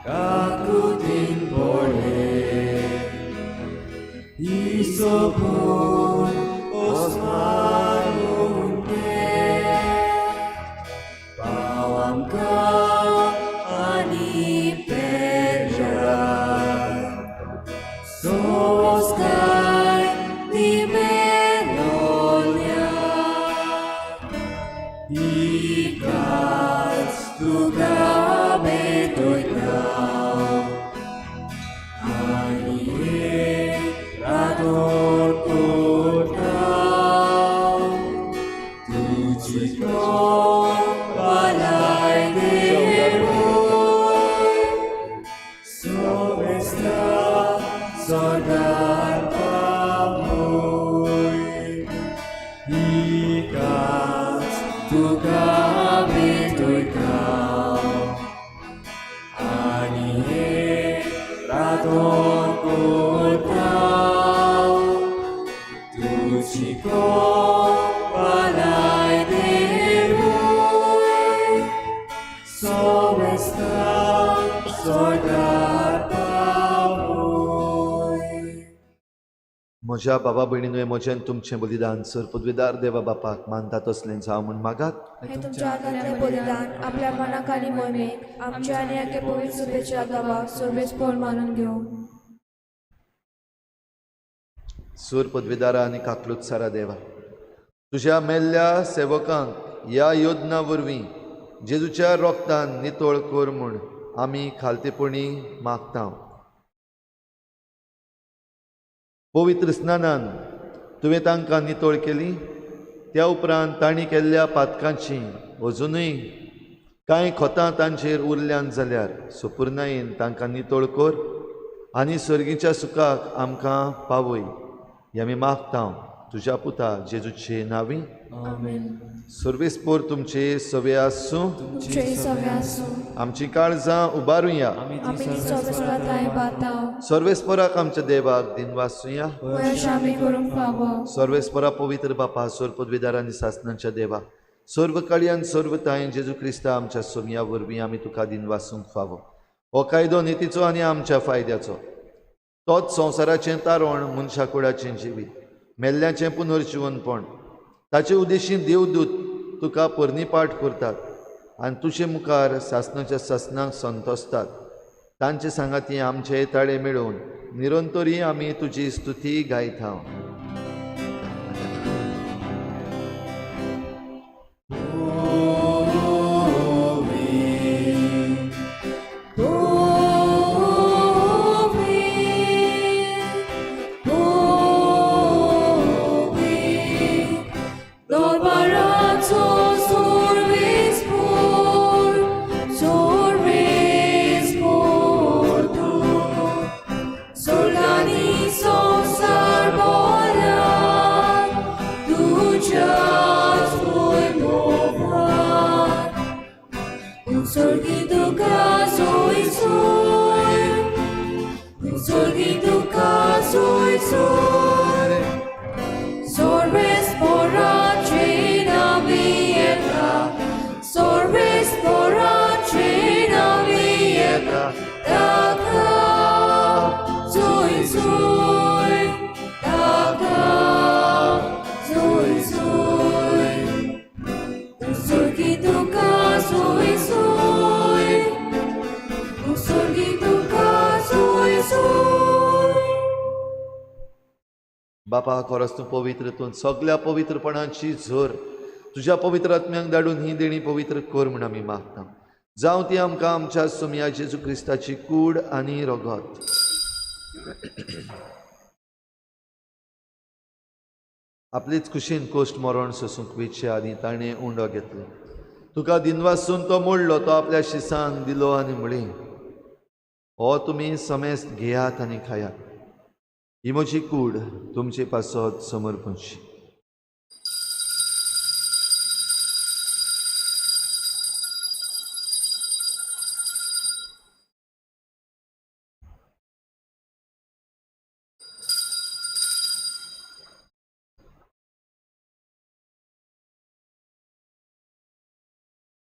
काकुतीन पडले इसोपून ओस्मारून ते पाव आमकां आनी पेरया सोस्काय दी मेलोल्या इकाच तुका भेटयता आनी हे रातोर करता तुजी भलाय देवूय सोमेस्ता स्वर्गार पावूय इकाच तुका भेटयता आनी हे रातोर करता तुजी भलाय देवूय सोमेस्ता स्वर्गार पावूय. म्हज्या बाबा भयणीन म्हजें तुमचें बलिदान सर पदवीदार देवा बापाक मानता तसलें जावं म्हूण मागात. हें तुमच्या हातांतलें बलिदान आपल्या मनाक आनी मोहिमेक आमच्या आनी आगे पवित्र सभेच्या गांवाक सर्वेस्पोर मानून घेवं. सूर पदवीदारा आनी काकलूत सारा देवा, तुज्या मेल्ल्या सेवकांक ह्या योजना वरवीं जेजूच्या रोगतान नितळ कर म्हूण आमी खालतेपणी मागता. पवित्र स्नानान तुवें तांकां नितळ केली. त्या उपरांत तांणी केल्ल्या पातकांची अजुनूय कांय खोतां तांचेर उरल्यान जाल्यार सुपुर्णायेन तांकां नितळ कर आनी सर्गीच्या सुखाक आमकां पावय. हें आमी मागता तुज्या पुता जेजूचे नांवी. आमेन. सर्वेस्पोर तुमचे सवे आसूं. तुमचे सवे आसूं. आमची काळजां उबारुया. आमी सर्वेस्पराताय बाताव. सर्वेस्पराक आमच्या देवाक दिनवासुया. वयश आमी करूंक फावो. सर्वेस्परा पवित्र बापा, सर्व पदवीदार आनी सासनांच्या देवा, सर्व काळयान सर्व ताय जेजू क्रिस्ता आमच्या सोमया वरवीं आमी तुका दिनवासूंक फावो. हो कायदो नितीचो आनी आमच्या फायद्याचो, तोच संवसाराचें तारण, मनशा कुळाचें जिवीत, मेल्ल्याचें पुनर्जिवनपण. ताचे उद्देशीन देवदूत तुका पर्नीपाठ करतात आनी तुजे मुखार सासनाच्या सासनाक संतोसतात. तांचे सांगाती आमचे ताळे मेळोवन निरंतरी आमी तुजी स्तुती गायता. बापा, खरोच तूं पवित्र, तूं सगल्या पवित्रपणाची झर तुज्या पवित्र आत्म्यांक धाडून ही देणी पवित्र कर म्हूण आमी मागता. जावं ती आमकां आमच्या सोमया जेजू क्रिस्ताची कूड आनी रगत. आपलेच कुशीन कोश्ट मरण सोसूंक वेचे आनी ताणें उंडो घेतलो. तुका दिनवासून तो मोडलो, तो आपल्या शिसांक दिलो आनी म्हळें, हो तुमी समेस्त घेयात आनी खायात. ही म्हजी कूड तुमचे पासत समर्पणची.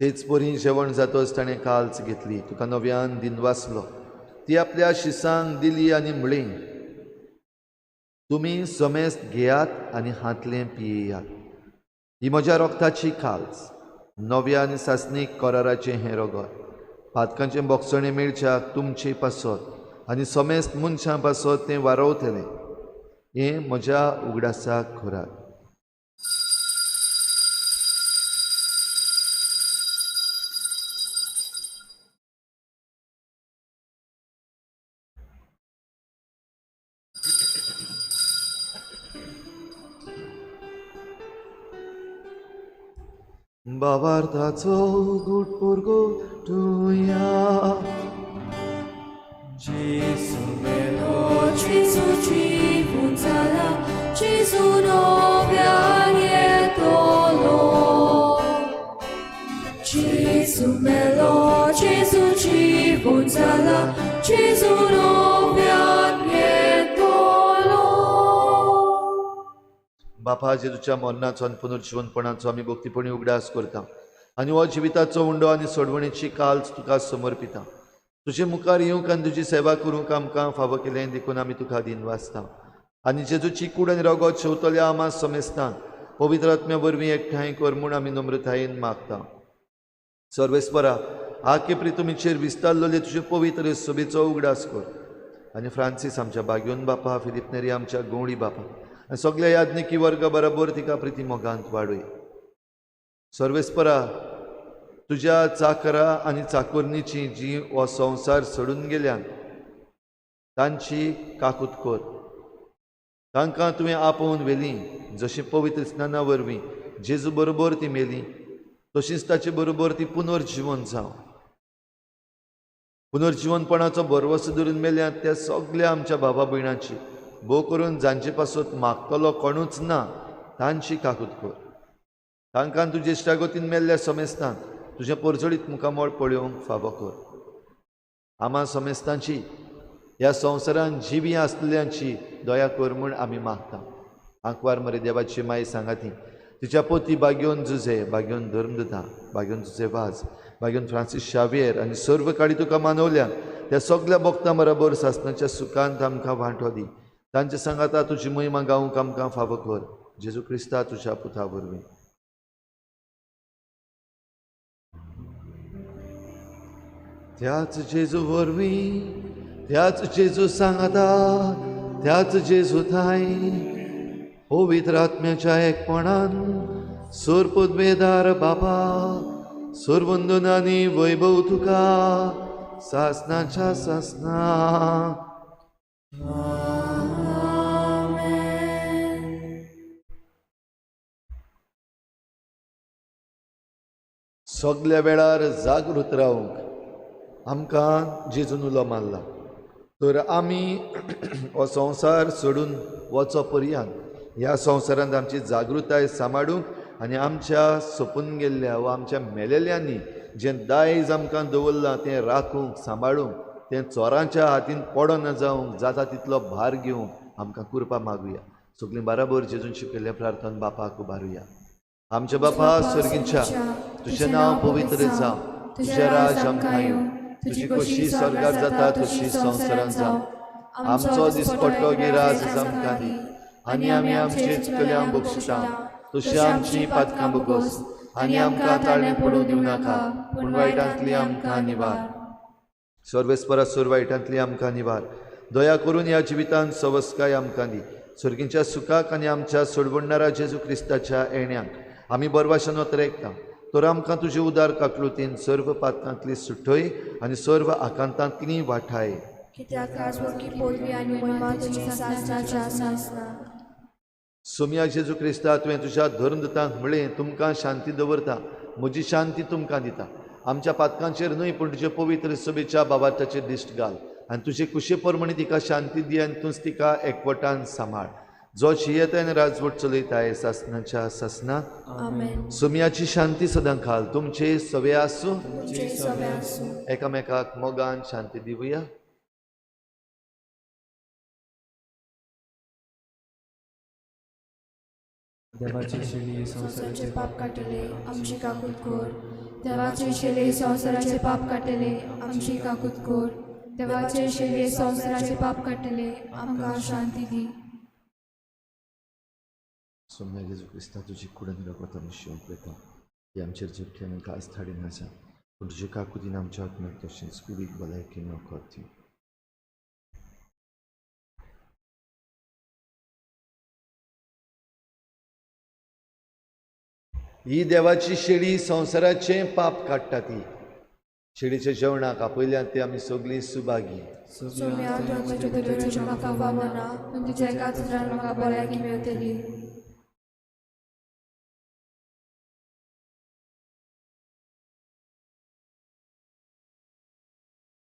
तेच परी जेवण जातच ताणें काल्च घेतली, तुका नव्यान दिनवासलो, ती आपल्या शिसांक दिली आनी म्हळें, तुमी समेस्त घेयात आनी हातलें पियेयात. ही म्हज्या रोगताची काल्च, नव्या आनी सासणीक कराराचें हें रगत. पातकांचें बोगसणें मेळच्याक तुमचे पासत आनी समेस्त मनशां पासत तें वारवतलें. हें म्हज्या उगडासाक करात. बाबार्थाचो गुट पोरगो तुया. Gesù melo, Gesù ci funzala, Gesù novia nietolo. Gesù melo, Gesù ci funzala, Gesù novia nietolo. बापा, जेजूच्या मरणाचो आनी पुनर्जिवनपणाचो आमी भक्तीपणी उगडास करता आनी हो जिविताचो उंडो आनी सोडवणेची काल्च तुका समर्पिता. तुजे मुखार येवंक आनी तुजी सेवा करूंक आमकां फावो केलें देखून आमी तुका दिनवासता. आनी जेजूची कूड आनी रगत शेवतल्या आमा समेस्तांक पवित्र आत्म्या वरवीं एकठांय कर म्हूण आमी नम्रतायेन मागता. सर्वेस्परा, आखे प्रितुमीचेर विस्तारलेले तुजे पवित्र सभेचो उगडास कर आनी फ्रांसीस आमच्या बाग्योन बापा, फिलीप नेरी आमच्या गवळी बापा आनी सगल्या याज्ञिकी वर्गा बरोबर तिका प्रिती मोगांत वाडय. सर्वेस्परा, तुज्या चाकरा आनी चाकोरणीची जी हो संवसार सोडून गेल्यान तांची काकूत कर. तांकां तुवें आपोवन व्हेलीं, जशी पवित्र स्नाना वरवीं जेजू बरोबर ती मेली तशीच ताचे बरोबर ती पुनर्जिवन जावं. पुनर्जिवनपणाचो भरवसो धरून मेल्यात त्या सगल्या आमच्या बाबा भयणाची, भोव करून जांचे पासत मागतलो कोणूच ना तांची काकूत कर. तांकां तुजे इश्टागतीन मेल्ल्या समेस्तांक तुजें परजळीत मुखामळ पळोवंक फावो कर. आमा समेस्तांची ह्या संवसारान जिवी आसलेल्यांची दया कर म्हूण आमी मागता. आंकवार मरे देवाची माई सांगाती, तिच्या पोती बागेवन जुजे, बागेवन धर्मदुता, बागेवन जुजे वाज, बागेवन फ्रांसीस शावियर आनी सर्व काळी तुका मानवल्या त्या सगल्या भक्तां बरोबर सासणाच्या सुखांत आमकां वांटो दी. तांचे सांगाता तुजी महिमा गावंक आमकां फावो कर. जेजू क्रिस्ता तुज्या पुता वरवीं. त्याच जेजू वरवीं, त्याच जेजू सांगाता, त्याच जेजू थांय पवित्र आत्म्याच्या एकपणान सोर पदवेदार बाबा सोरवंदनानी वैभव तुका सासनाच्या सासना. सगल्या वेळार जागृत रावंक आमकां जेजून उलो मारला, तर आमी हो संवसार सोडून वचो पर्यंत ह्या संवसारांत आमची जागृताय सांबाळूंक आनी आमच्या सोंपून गेल्ल्या वा आमच्या मेलेल्यांनी जें दायज आमकां दवरलां तें राखूंक, सांबाळूंक, तें चोरांच्या हातीन पडना जावंक जाता तितलो भार घेवंक आमकां कृपा मागुया. सगळीं बराबर जेजून शिकयल्ल्या प्रार्थना बापाक उबारुया. आमच्या बापा स्वर्गीच्या, तुजें नांव पवित्र जावं, तुजें राज आमकां येवं, तुजी खोशी स्वर्गार जाता तशी संवसारांत जावं. आमचो दिसपट्टो गिरास आमकां दी आनी आमी आमचे चुकल्यांक बक्षिता तशी आमची पातकां बोगोस आनी आमकां ताळणें पडूं दिवं नाका, पूण वायटांतली आमकां निवार. सर्वेस्परा सोर वायटांतली आमकां निवार. दया करून ह्या जिवितांत सवस्काय आमकां दी. स्वर्गींच्या सुखाक आनी आमच्या सोडवणणारा जेजू क्रिस्ताच्या येण्याक आमी बरवाशान वतरेकता. तर आमकां तुजे उदार काकलुतीन सर्व पातकांतली सुटय आनी सर्व आकांतांतली वाठाय. सोम्या जेजू क्रिस्ता, तुवें तुज्या धर्मदूतांक म्हळें, तुमकां शांती दवरता, म्हजी शांती तुमकां दिता. आमच्या पातकांचेर न्हय पूण तुजे पवित्र सभेच्या बाबाताचेर दिश्ट घाल आनी तुजे कुशे प्रमाणे तिका शांती दी आनी तूंच तिका एकवटान सांबाळ. जो जियेता आनी राजवट चलयता सासनाच्या सासना. सोम्याची शांती सदां खाल तुमचे सवे आसूं. एकामेकाक मोगान शांती दिवया. देवाची शेली संवसाराचे पाप काडटले आमची काकूत कर. देवाची शेली संवसाराचे पाप काडटले आमची काकूत कर. देवाचे शेली संवसाराचे पाप काडटले आमकां शांती दी. सोम्या जेजू क्रिस्ता, तुजी कुडन रगत आमी शिवंक वता ही आमचेर झुकली आनी कांयच धाडिना आसा, पूण तुजे काकुतीन आमच्या आत्म्याक तशेंच कुडीक भलायकी नोकर दी. ही देवाची शेळी संवसाराचें पाप काडटा. ती शेळीच्या जेवणाक आपयल्यात ते आमी सगळीं सुभागी.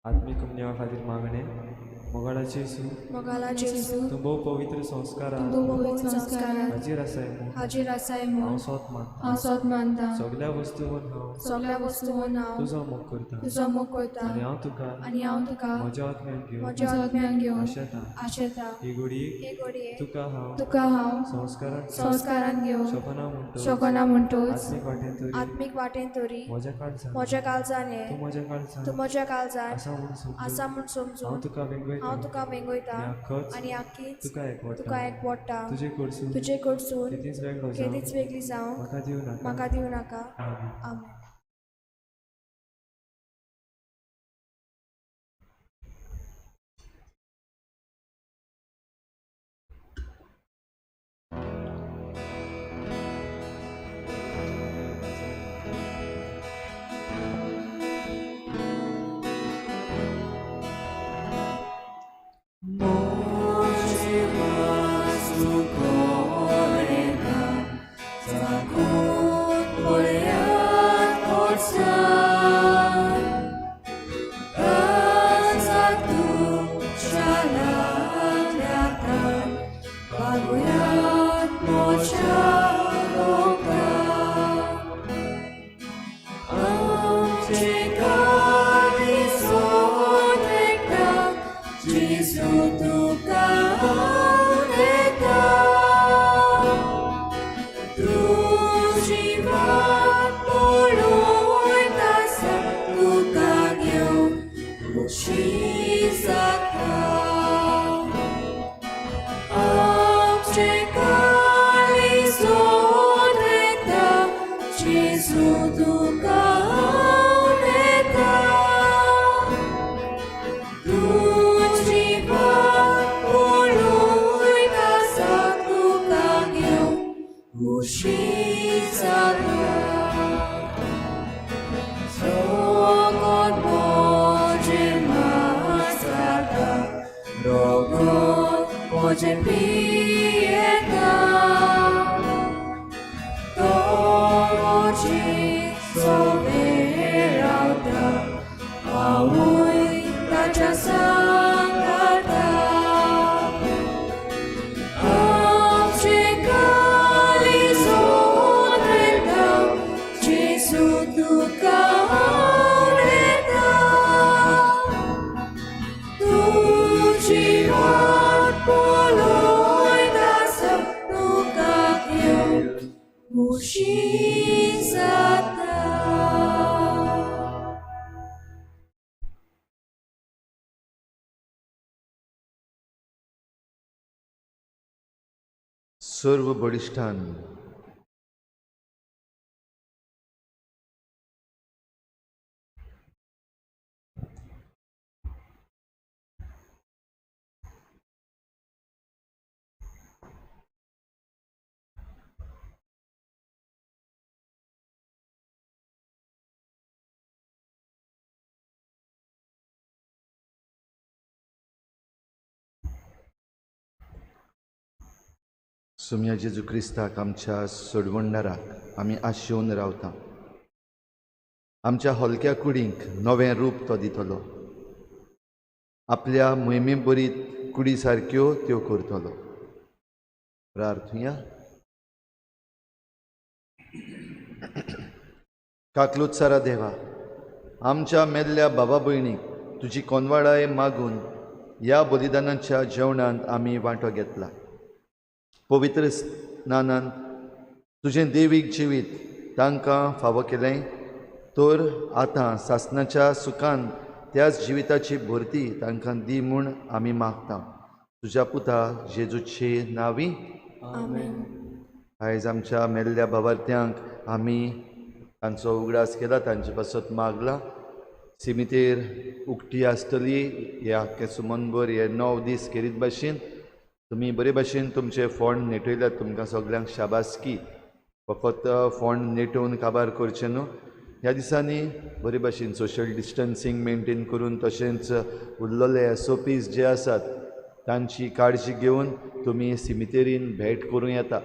आत्मीक कुमन्यावा खातीर मागणें. मोगाळाचे जेजू, तूं भोव पवित्र संस्कारान हाजीर आसाय म्हूण हांव सोत मानता. सगल्या वस्तूंत हांव तुजो मोग करता आनी हांव तुका म्हज्या आत्म्यान घेवन आशेता. ही घडयेक तुका हांव संस्कारान घेवन शकना म्हणटोच आत्मीक वाटेन तरी म्हज्या काळजान ये, तूं म्हज्या काळजान आसा म्हूण समजून हांव तुका वेंगयता आनी आखीच तुका एकवटा. तुजे कडसून केदीच वेगळी जावंक म्हाका दिवं नाका. आमेन. आमचें काळीज ओतरेता, जेजू तुका हांव तूं जिवा पळयता तुका घेवन खुशी जाता. सोगोत म्हजें मास खाता, रोगोत म्हजें पियेता. तो म्हजे सोबे रावता, हांवूय ताच्या सांगाता. आमचें काळीज ओतरेता, जेजू तुका हांव तुजी वाट पळयत आसा, तुका घेवन खुशी जाता. सर्व बळिश्ठान सोम्या जेजू क्रिस्ताक आमच्या सोडवणदाराक आमी आशेवन रावता. आमच्या हलक्या कुडींक नवें रूप तो दितलो, आपल्या मोहिमे बरीत कुडी सारक्यो त्यो करतलो. प्रार्थुया. काकलुत्सारा देवा, आमच्या मेल्ल्या बाबा भयणीक तुजी कोनवाडाय मागून ह्या बलिदानाच्या जेवणांत आमी वांटो घेतला. पवित्र स्नानान तुजें देवीक जिवीत तांकां फावो केलें तर आतां सासणाच्या सुखान त्याच जिविताची भरती तांकां दी म्हूण आमी मागता. तुज्या पुता जेजूचे नांवी आमेन. आयज आमच्या मेल्ल्या भावार्थ्यांक आमी तांचो उगडास केला, तांचे पासत मागला. सिमितेर उक्ती आसतली हे आख्खे सुमनभर हे 9 दीस केरीत भाशेन तुमी बरे भाशेन तुमचे फोंड नेटयल्यात. तुमकां सगल्यांक शाबासकी. फकत फोंड नेटोवन काबार करचें न्हू. ह्या दिसांनी बरे भाशेन सोशल डिस्टन्सींग मेनटेन करून तशेंच उरलेले एसओपीज जे आसात तांची काळजी घेवन तुमी सिमितेरीन भेट करूं येता.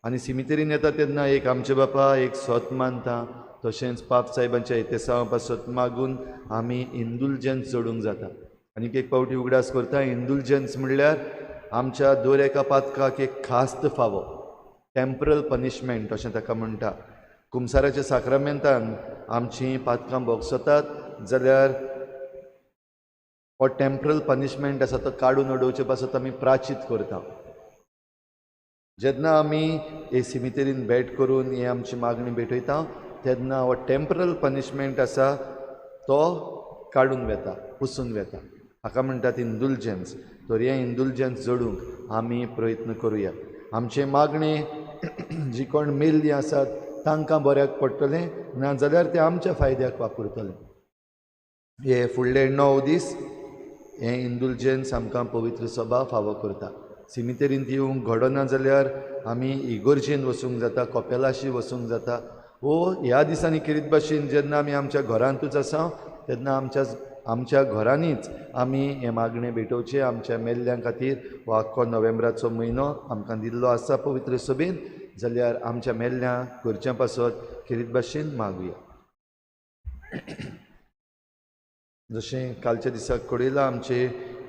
आनी सिमितेरीन येता तेन्ना एक आमचे बापा एक सोत मानता, तशेंच पाप साहेबांच्या इतिहासा पासत मागून आमी इंदुलजन्स जोडूंक जाता. आनीक एक फावटी उगडास करता, इंदुलजन्स म्हणल्यार आमच्या दर एका पातकाक एक खास्त फावो, टेम्परल पनिशमेंट अशें ताका म्हणटा. कुमसाराच्या साक्रामेंतान आमचीं पातकां भोगसतात जाल्यार हो टेम्परल पनिशमेंट आसा तो काडून उडोवचे पासत आमी प्राचीत करता. जेन्ना आमी हे सिमितेरीन भेट करून हे आमची मागणी भेटयता तेन्ना हो टेम्परल पनिशमेंट आसा तो काडून वेता, पुसून वेता. हाका म्हणटात इंदुलजन्स. तर हे इंदुलजन्स जोडूंक आमी प्रयत्न करुया. आमचें मागणें जी कोण मेल्लीं आसात तांकां बऱ्याक पडटलें, नाजाल्यार तें आमच्या फायद्याक वापरतलें. हे फुडले 9 दीस हें इंदुलजन्स आमकां पवित्र सभा फावो करता. सिमितेरींत येवंक घडना जाल्यार आमी इगोर्जेन वचूंक जाता, कपेलाशी वचूंक जाता. वो ह्या दिसांनी केरीत भाशेन जेन्ना आमी आमच्या घरांतूच आसा तेन्ना आमच्या घरांनीच आमी हें मागणें भेटोवचें आमच्या मेल्ल्यां खातीर. हो आख्खो नोव्हेंबराचो म्हयनो आमकां दिल्लो आसा पवित्र सभेन, जाल्यार आमच्या मेल्ल्यां करच्या पासत खेरीत भाशेन मागुया. जशें कालच्या दिसाक कळयलां, आमचे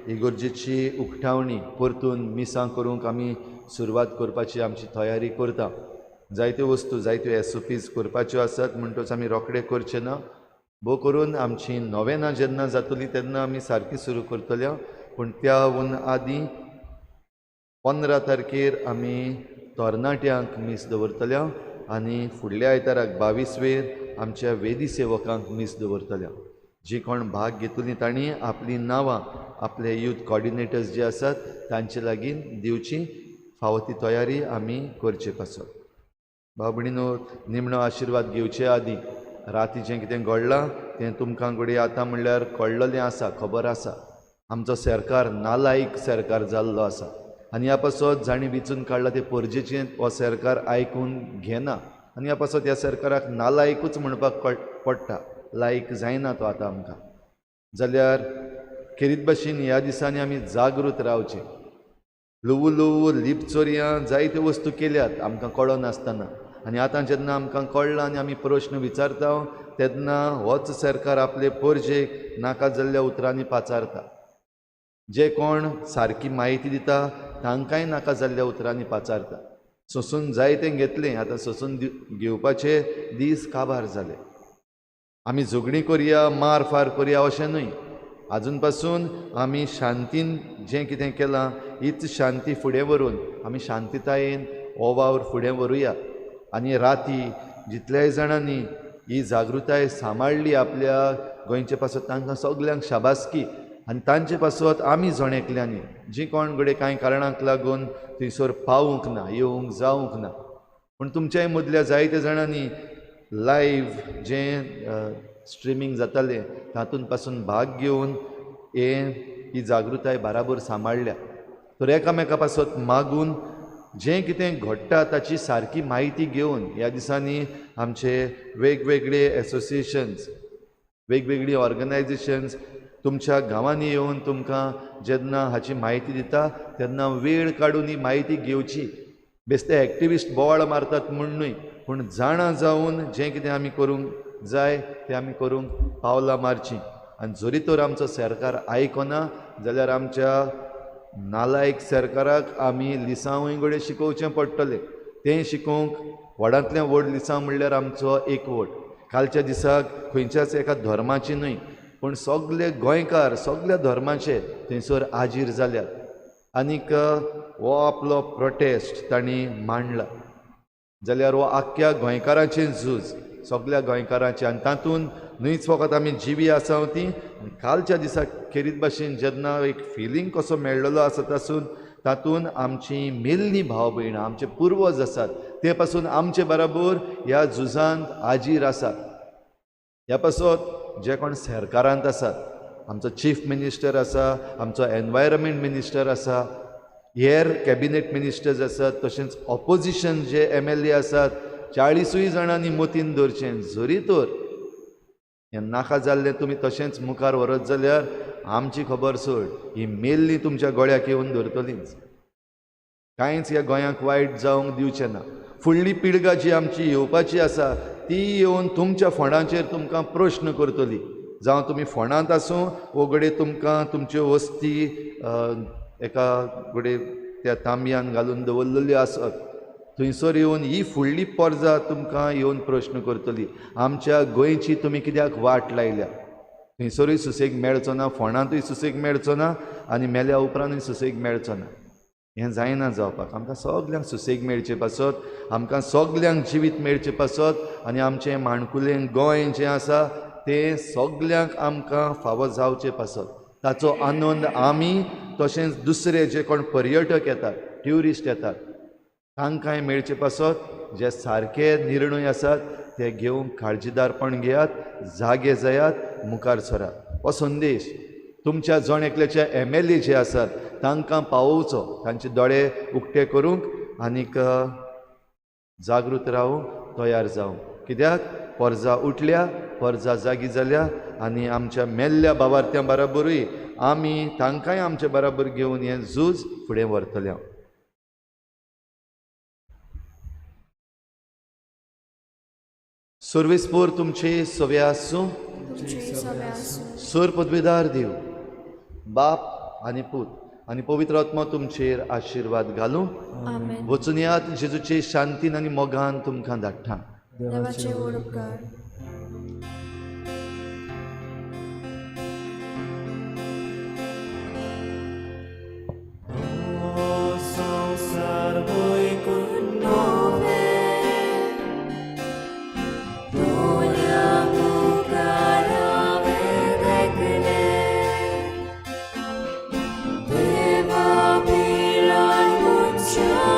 इगोर्जेची उकटावणी परतून मिसां करूंक आमी सुरवात करपाची आमची तयारी करता. जायत्यो वस्तू जायत्यो एसओपीज करपाच्यो आसात म्हणटच आमी रोखडे करचे ना. भोव करून आमची नोवेनां जेन्ना जातली तेन्ना आमी सारकी सुरू करतल्या. पूण त्याहून आदीं 15 तारखेर आमी तरणाट्यांक मीस दवरतल्या आनी फुडल्या आयताराक 22 वेर आमच्या वेदी सेवकांक मीस दवरतल्या. जी कोण भाग घेतली तांणी आपलीं नांवां आपले यूथ कॉर्डिनेटर्स जे आसात तांचे लागीं दिवची. फावो ती तयारी आमी करचे पासत. भाव भयणीनो, निमणो आशिर्वाद घेवचे आदीं राती जें कितें घडलां तें तुमकां घडये आतां म्हणल्यार कळ्ळलें आसा, खबर आसा. आमचो सरकार नालायक सरकार जाल्लो आसा आनी ह्या पासत जांणी विचून काडला ते परजेचें हो सरकार आयकून घेना आनी ह्या पासत ह्या सरकाराक नालायकूच म्हणपाक पडटा, लायक जायना तो आतां आमकां. जाल्यार खेरीत भाशेन ह्या दिसांनी आमी जागृत रावचें. ल्हवू ल्हवू लिपचोरयां जायत्यो वस्तू केल्यात आमकां कळनासतना आनी आतां जेन्ना आमकां कळ्ळां आनी आमी प्रश्न विचारता तेन्ना होच सरकार आपले परजेक नाका जाल्ल्या उतरांनी पाचारता. जे कोण सारकी म्हायती दिता तांकांय नाका जाल्ल्या उतरांनी पाचारता. सोंसून जायतें घेतलें, आतां सोंसून घेवपाचे दीस काबार जाले. आमी झगडीं करया, मार फार करया अशें न्हय. आजून पासून आमी शांतीन जें कितें केलां हीच शांती फुडें व्हरून आमी शांततायेन हो वावर फुडें व्हरुया. आनी राती जितल्याय जाणांनी ही जागृताय सांबाळ्ळी आपल्या गोंयचे पासत तांकां सगल्यांक शाबासकी. आनी तांचे पासत आमी जण एकल्यांनी जी कोण घडये कांय कारणांक लागून थंयसर पावूंक ना, येवंक जावंक ना, पूण तुमच्याय मदल्या जायत्या जाणांनी लायव्ह जें स्ट्रिमींग जातालें तातूंत पासून भाग घेवन ही जागृताय बाराबर सांबाळ्ळ्या. तर एकामेका पासत मागून जें कितें घडटा ताची सारकी म्हायती घेवन ह्या दिसांनी आमचे वेगवेगळे एसोसिएशन्स, वेगवेगळीं ऑर्गनायजेशन्स तुमच्या गांवांनी येवन तुमकां जेन्ना हाची म्हायती दिता तेन्ना वेळ काडून ही म्हायती घेवची. बेश्टे एक्टिविस्ट बोवाळ मारतात म्हूण न्हय, पूण जाणा जावन जें कितें आमी करूंक जाय तें आमी करूंक पावलां मारचीं. आनी जरी तर आमचो सरकार आयकना जाल्यार आमच्या नालायक सरकाराक आमी लिसांवूय घडये शिकोवचें पडटलें. तें शिकोवंक व्हडांतलें व्हड लिसांव म्हणल्यार आमचो एकवट. कालच्या दिसाक खंयच्याच एका धर्माची न्हय पूण सगले गोंयकार सगल्या धर्माचे थंयसर आजीर जाल्यात आनीक हो आपलो प्रोटेस्ट तांणी मांडला. जाल्यार हो आख्ख्या गोंयकारांचें झूज, सगल्या गोंयकारांचें. आनी तातूंत न्हयच फकत आमी जिवी आसा ती. कालच्या दिसा खेरीत भाशेन जेन्ना एक फिलींग कसो मेळ्ळलो आसा तातूंत तातूंत आमची मेल्लीं भाव भयणां, आमचे पुर्वज आसात ते पासून आमचे बराबर ह्या झुजांत आजीर आसात. ह्या पासत जे कोण सरकारांत आसात, आमचो चीफ मिनिस्टर आसा, आमचो एनवायरमेंट मिनिस्टर आसा, हेर कॅबिनेट मिनिस्टर्स आसात, तशेंच ऑपोजिशन जे MLA आसात 40 जाणांनी मतीन दवरचें. जरी तर हें नाका जाल्लें तुमी तशेंच मुखार व्हरत जाल्यार आमची खबर सोड, ही मेल्ली तुमच्या गळ्याक येवन धरतलीच. कांयच ह्या गोंयांक वायट जावंक दिवचें ना. फुडली पिळगा जी आमची येवपाची आसा ती येवन तुमच्या फोंडांचेर तुमकां प्रश्न करतली. जावं तुमी फोंडांत आसूं वो घडये तुमकां तुमच्यो वस्ती एका घडये त्या तांबयान घालून दवरलेल्यो आसत, थंयसर येवन ही फुडली परजा तुमकां येवन प्रश्न करतली, आमच्या गोंयची तुमी कित्याक वाट लायल्या. थंयसरूय सुसेग मेळचो ना, फोंडांतूय सुसेग मेळचो ना आनी मेल्या उपरांतूय सुसेग मेळचो ना. हें जायना जावपाक. आमकां सगल्यांक सुसेग मेळचे पासत, आमकां सगल्यांक जिवीत मेळचे पासत आनी आमचें माणकुलें गोंय जें आसा तें सगल्यांक आमकां फावो जावचे पासत ताचो आनंद आमी तशेंच दुसरे जे कोण पर्यटक येतात, ट्युरिस्ट येतात तांकांय मेळचे पासत जे सारके निर्णय आसात ते घेवंक काळजीदारपण घेयात, जागे जायात, मुखार सरात. हो संदेश तुमच्या जण एकल्याच्या MLA जे आसात तांकां पावोवचो, तांचे दोळे उक्ते करूंक आनीक जागृत रावूंक तयार जावंक. कित्याक परजा उठल्या, परजा जागी जाल्या आनी आमच्या मेल्ल्या बाबार्थ्यां बराबरूय आमी तांकांय आमचे बराबर घेवन हें झूज फुडें व्हरतले. सर्वेस्पोर तुमचे सवे आसूं. सर पदवीदार देव बाप आनी पूत आनी पवित्र आत्मा तुमचेर आशिर्वाद घालूं. वचून यात जेजूचे शांतीन आनी मोगान तुमकां धाडटा. देवाचे उपकार. Deva pilan mucha.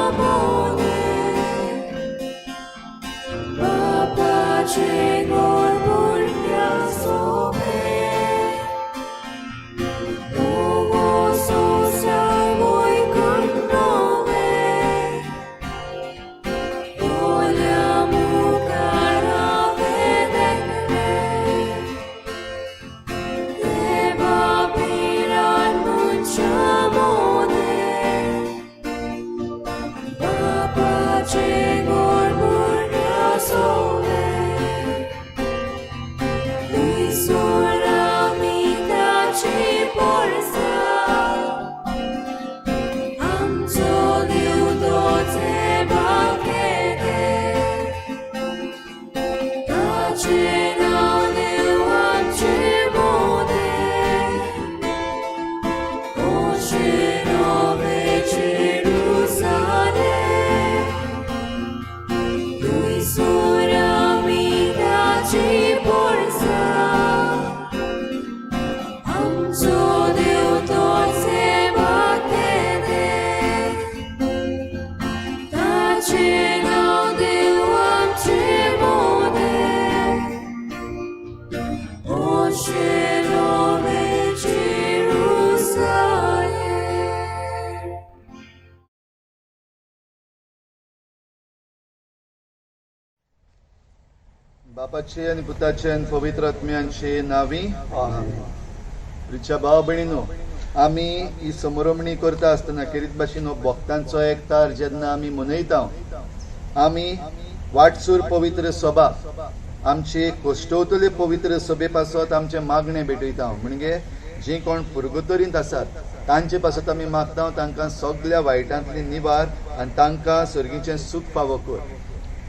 बापाचे आनी पुताचे आनी पवित्र आत्म्यांचे नावी प्रिच्या भाव भयणीनो, आमी ही समरमणी करता आसतना खेरीत भाशेन हो भक्तांचो एकतार जेन्ना आमी मनयता, आमी वाटसूर पवित्र सभा आमचे कोश्टवतले पवित्र सभे पासत आमचें मागणें भेटयता. म्हणजे जी कोण पुर्गतोरींत आसात तांचे पासत आमी मागता, तांकां सगल्या वायटांतली निवार आनी तांकां सर्गीचें सूख फावो कर.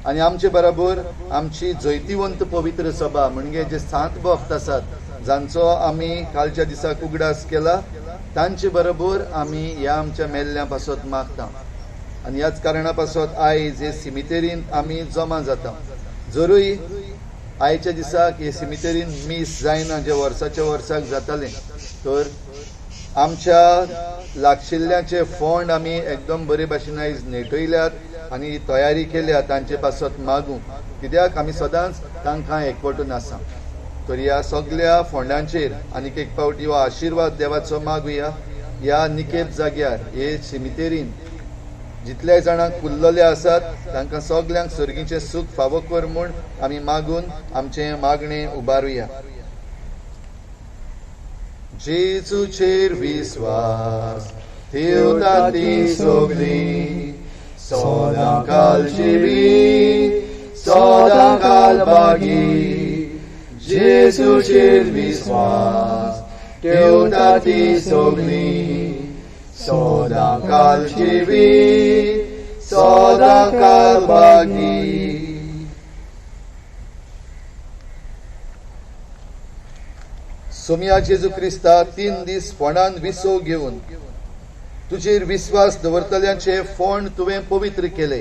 आनी आमचे बरोबर आमची जैतिवंत पवित्र सभा म्हणजे जे 7 भक्त आसात जांचो आमी कालच्या दिसाक उगडास केला तांचे बरोबर आमी ह्या आमच्या मेल्ल्या पासत मागता. आनी ह्याच कारणा पासत आयज हे सिमितेरींत आमी जमा जाता. जरूय आयच्या दिसाक हे सिमितेरीन मीस जायना जे वर्साच्या वर्साक जातालें, तर आमच्या लागशिल्ल्याचे फोंड आमी एकदम बरे भाशेन आयज नेटयल्यात आनी तयारी केल्या तांचे पासत मागूंक, कित्याक आमी सदांच तांकां एकवटून आसा. तर ह्या सगल्या फोंडांचेर आनीक एक फावटी हो आशिर्वाद देवाचो मागुया. ह्या निकेप जाग्यार हे सिमितेरीन जितल्या जाणांक पुरलेले आसात तांकां सगल्यांक सर्गीचें सूख फावो कर म्हूण आमी मागून आमचें मागणें उबारुया. जेजूचेर विस्वास ठेवता ती सगळीं सदां काल जिवी सदां काल बागी. जेजूचेर विस्वास ठेवता ती सगळीं सदां काल जिवी सदां काल बागी. सोमया जेजू क्रिस्ता 3 दीस फोंडान विसव घेवन तुजेर विस्वास दवरतल्यांचे फोंड तुवें पवित्र केले,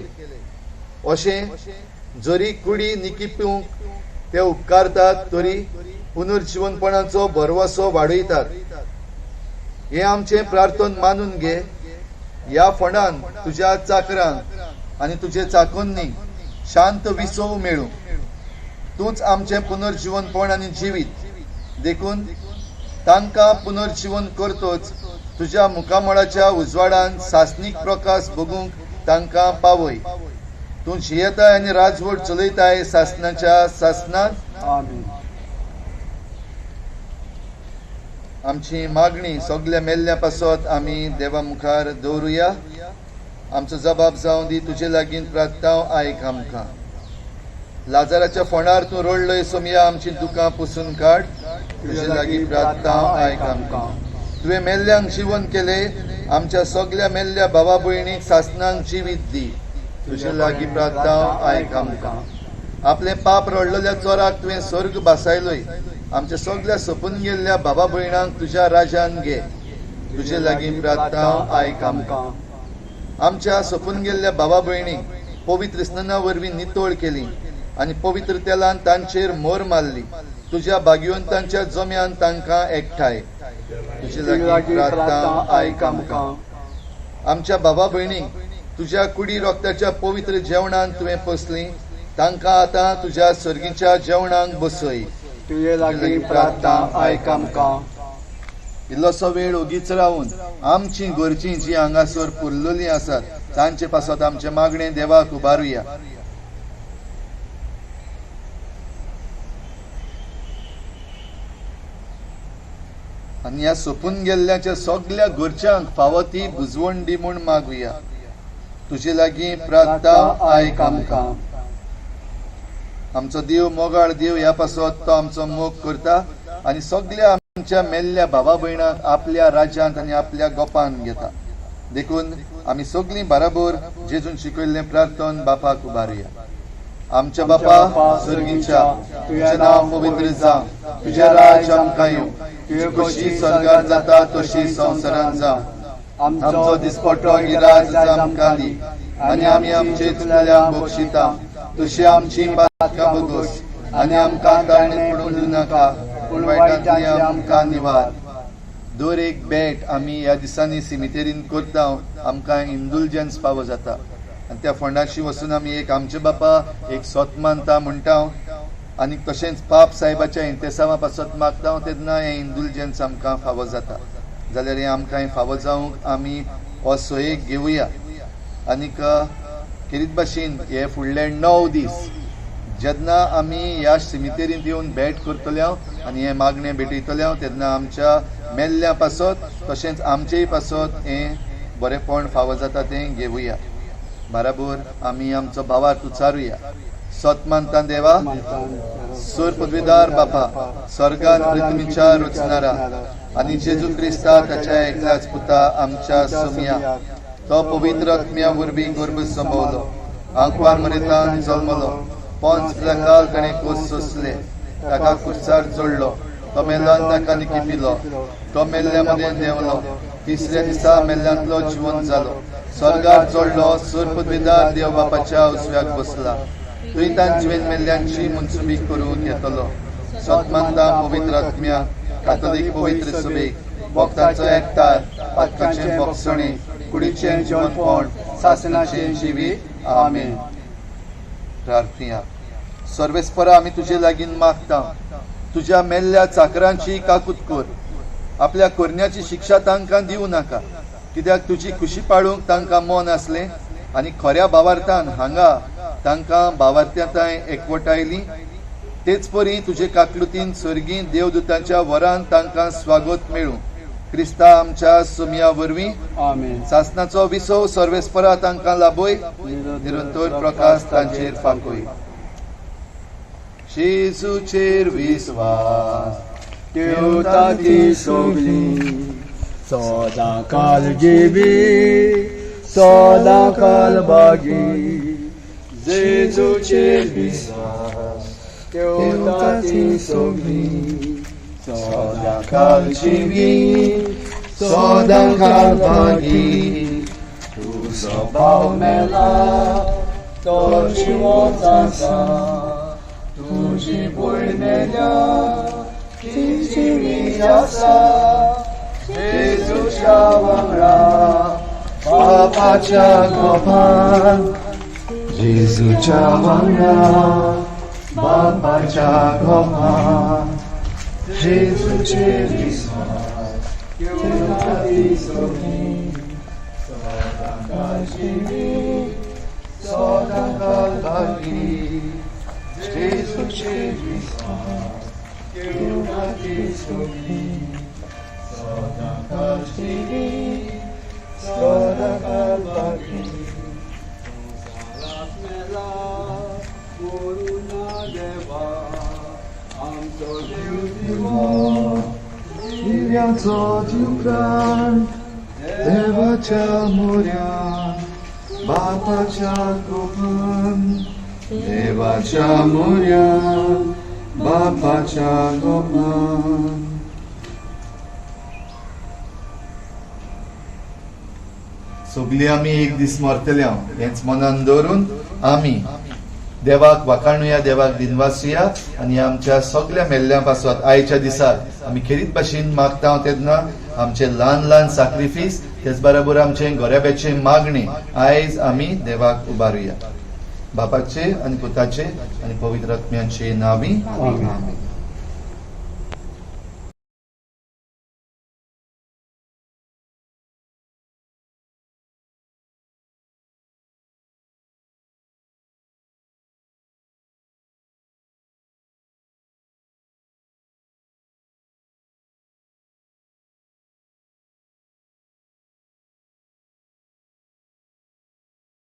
अशें जरी कुडी निकिपूंक ते उपकारतात तरी पुनर्जिवनपणाचो भरवसो वाडयतात. हें आमचें प्रार्थन मानून घे. ह्या फोंडान तुज्या चाकरांक आनी तुजे चाकोन्नी शांत विसव मेळूं. तूंच आमचें पुनर्जिवनपण आनी जिवीत, देखून तांकां पुनर्जिवन करतोच तुज्या मुखामळाच्या उजवाडान सासणीक प्रकाश भोगूंक तांकां पावय. तूं जियेताय आनी राजवट चलयताय सासणाच्या सासणांत. आमची मागणी सगल्या मेल्ल्या पासत आमी देवा मुखार दवरुया. आमचो जबाब जावं दी तुजे लागीं प्रार्थना आयक आमकां. लाजाराच्या फोंडार तूं रडलोय सोमया, आमची दुकां पुसून काड. तुजे लागीं प्रार्थना आयक आमकां. तुवें मेल्ल्यांक जिवन केलें, आमच्या सगल्या मेल्ल्या भावा भयणीक सासणांक जिवीत दी. तुजे लागीं प्रार्थना आयक आमकां. आपलें पाप रडलेल्या चोराक तुवें स्वर्ग भासायलोय, आमच्या सगल्या सोंपून गेल्ल्या बाबा भयणांक तुज्या राजान घे. तुजे लागीं प्रार्थना आयक आमकां. आमच्या सोंपून गेल्ल्या बाबा भयणीक पवित्र स्नाना वरवीं नितळ केली आनी पवित्र तेलान तांचेर मोर मारली. तुज्या भाग्यवंतांच्या जम्यान तांकां एकठांय. तुजे लागीं प्रार्थना आयक आमकां. आमच्या बाबा भयणीक तुज्या कुडी रोगताच्या पवित्र जेवणान तुवें पोसली, तांकां आतां तुज्या सर्गीच्या जेवणाक बसय. तुजे लागीं प्रार्थना आयक आमकां. इल्लोसो वेळ ओगीच रावून आमची घरचीं जी हांगासर पुरलेलीं आसात तांचे पासत आमचें मागणें देवाक उबारुया. आनी ह्या सोंपून गेल्ल्याच्या सगल्या घरच्यांक फावो ती बुजवण दी म्हूण मागुया. तुजे लागीं प्रार्थना आयक आमकां. आमचो देव मोगाळ देव ह्या पासत तो आमचो मोग करता आनी सगल्या आमच्या मेल्ल्या भावा भयणांक आपल्या राज्यांत आनी आपल्या गोपान घेता. देखून आमी सगळीं बराबर जेजून शिकयल्लें प्रार्थन बापाक उबारुया. आमच्या बापा स्वर्गीच्या, तुजें नांव पवित्र जावं, तुजें राज्य आमकां येवं, तुजी खोशी स्वर्गार जाता तशी संवसारांत जावं. आमचो दिसपट्टो गिराज आमकां दी आनी आमी आमचे चुकल्यांक बक्षिता तशी आमची पातकां बोगोस आनी आमकां ताणें पडून दिवं नाका, पूण वायटांतली आमकां निवार. दर एक भेट आमी ह्या दिसांनी सिमितेरीन करता, आमकां इंडुलजन्स फावो जाता आनी त्या फंडाशी वचून आमी एक आमचे बापा एक सोत मानता म्हणटा आनी तशेंच पाप साहेबाच्या इंतेसांवा पासत मागता तेन्ना हें इंडुलजन्स आमकां फावो जाता. जाल्यार हें आमकां फावो जावंक आमी हो सोयेक घेवया. आनीक खेरीत भाशेन हे फुडले 9 दीस जेन्ना आमी ह्या सिमितेरींत येवन भेट करतले आनी हें मागणें भेटयतले तेन्ना आमच्या मेल्ल्या पासत तशेंच आमचेय पासत हें बरेंपण फावो जाता तें घेवया. बराबर आमी आमचो भावार्थ उचारुया. सत मानता देवा, सूर पदवीदार बापा, स्वर्गान पृथ्वीच्या रचणारा आनी जेजू क्रिस्ता ताच्या एकल्याच पुता आमच्या सोमया, तो पवित्र आत्म्या वरवीं गर्भ संभवलो, आंकवार मरेतान जल्मलो, 5 काल ताणें कोस सोंसले, ताका कुर्सार जोडलो, तो मेल्ल्यान ताका निकिपिलो, तो मेल्ल्या मदें देंवलो, तिसऱ्या दिसा मेल्ल्यांतलो जिवन जालो, स्वर्गार चडलो, सूर पदवीदार देव बापाच्या उजव्याक बसला, थंय तांचे मेल्ल्यांची मनसुबी करूंक येतलो. सत मानता पवित्र आत्म्या, कातोलीक पवित्र सभेक, भक्तांचो एकठार, पातकाचें बोगसणें, कुडीचें जिवनपण, सासणाचें जिवीत. आमेन. प्रार्थना. सर्वेस्परा, आमी तुजे लागीं मागता, तुज्या मेल्ल्या चाकरांची काकूत कर, आपल्या करण्याची शिक्षा तांकां दिवं नाका, कित्याक तुजी खुशी पाळूंक तांकां मन आसलें आनी खऱ्या भावार्थान हांगा तांकां भावार्थ्यांताय एकवटायली. तेच परी तुजे काकलुतीन स्वर्गीय देवदूतांच्या वरान तांकां स्वागत मेळूं. क्रिस्ता आमच्या सोमया वरवीं. आमेन. सासनाचो विसव सर्वेस्परा तांकां लाभय, निरंतर प्रकाश तांचेर फांकय. जेजूचेर विस्वास ठेवता ती सगळी, सदां काल जिवी, सदां काल बागी. जेजूचेर विस्वास ठेवता ती सगळी, सदां काल जिवी, सदां काल बागी. तुजो भाव मेला तो जिवोच आसा, तुजी भयण मेल्या ती जिवी आसा. जेजूच्या वांगडा बापाच्या गोपान, जेजूच्या वांगडा बापाच्या गोपान, जेजूचेर विस्वास ठेवता ती सगळी, सदां काल जिवी, सदां काल बागी. जेजूचेर विस्वास ठेवता ती सगळी, सदां काल जिवी, सदां काल बागी. संवसारांत मेला करुणा देवा, आमचो देव दिवो, दिव्याचो जीव प्राण, देवाच्या मोऱ्यान, बापाच्या गोपान, देवाच्या मोऱ्यान, बापाच्या गोपान. सगळीं आमी एक दीस मरतले, हेंच मनान दवरून आमी देवाक वाखाणुया, देवाक दिनवासुया आनी आमच्या सगळ्या मेल्ल्या पासत आयच्या दिसाक आमी खेरीत भाशेन मागता तेन्ना आमचे ल्हान ल्हान साक्रिफीस तेच बरोबर आमचे गोऱ्याब्याचे मागणी आयज आमी देवाक उबारुया. बापाचे आनी पुताचे आनी पवित्र आत्म्याचे नांवी. आमेन.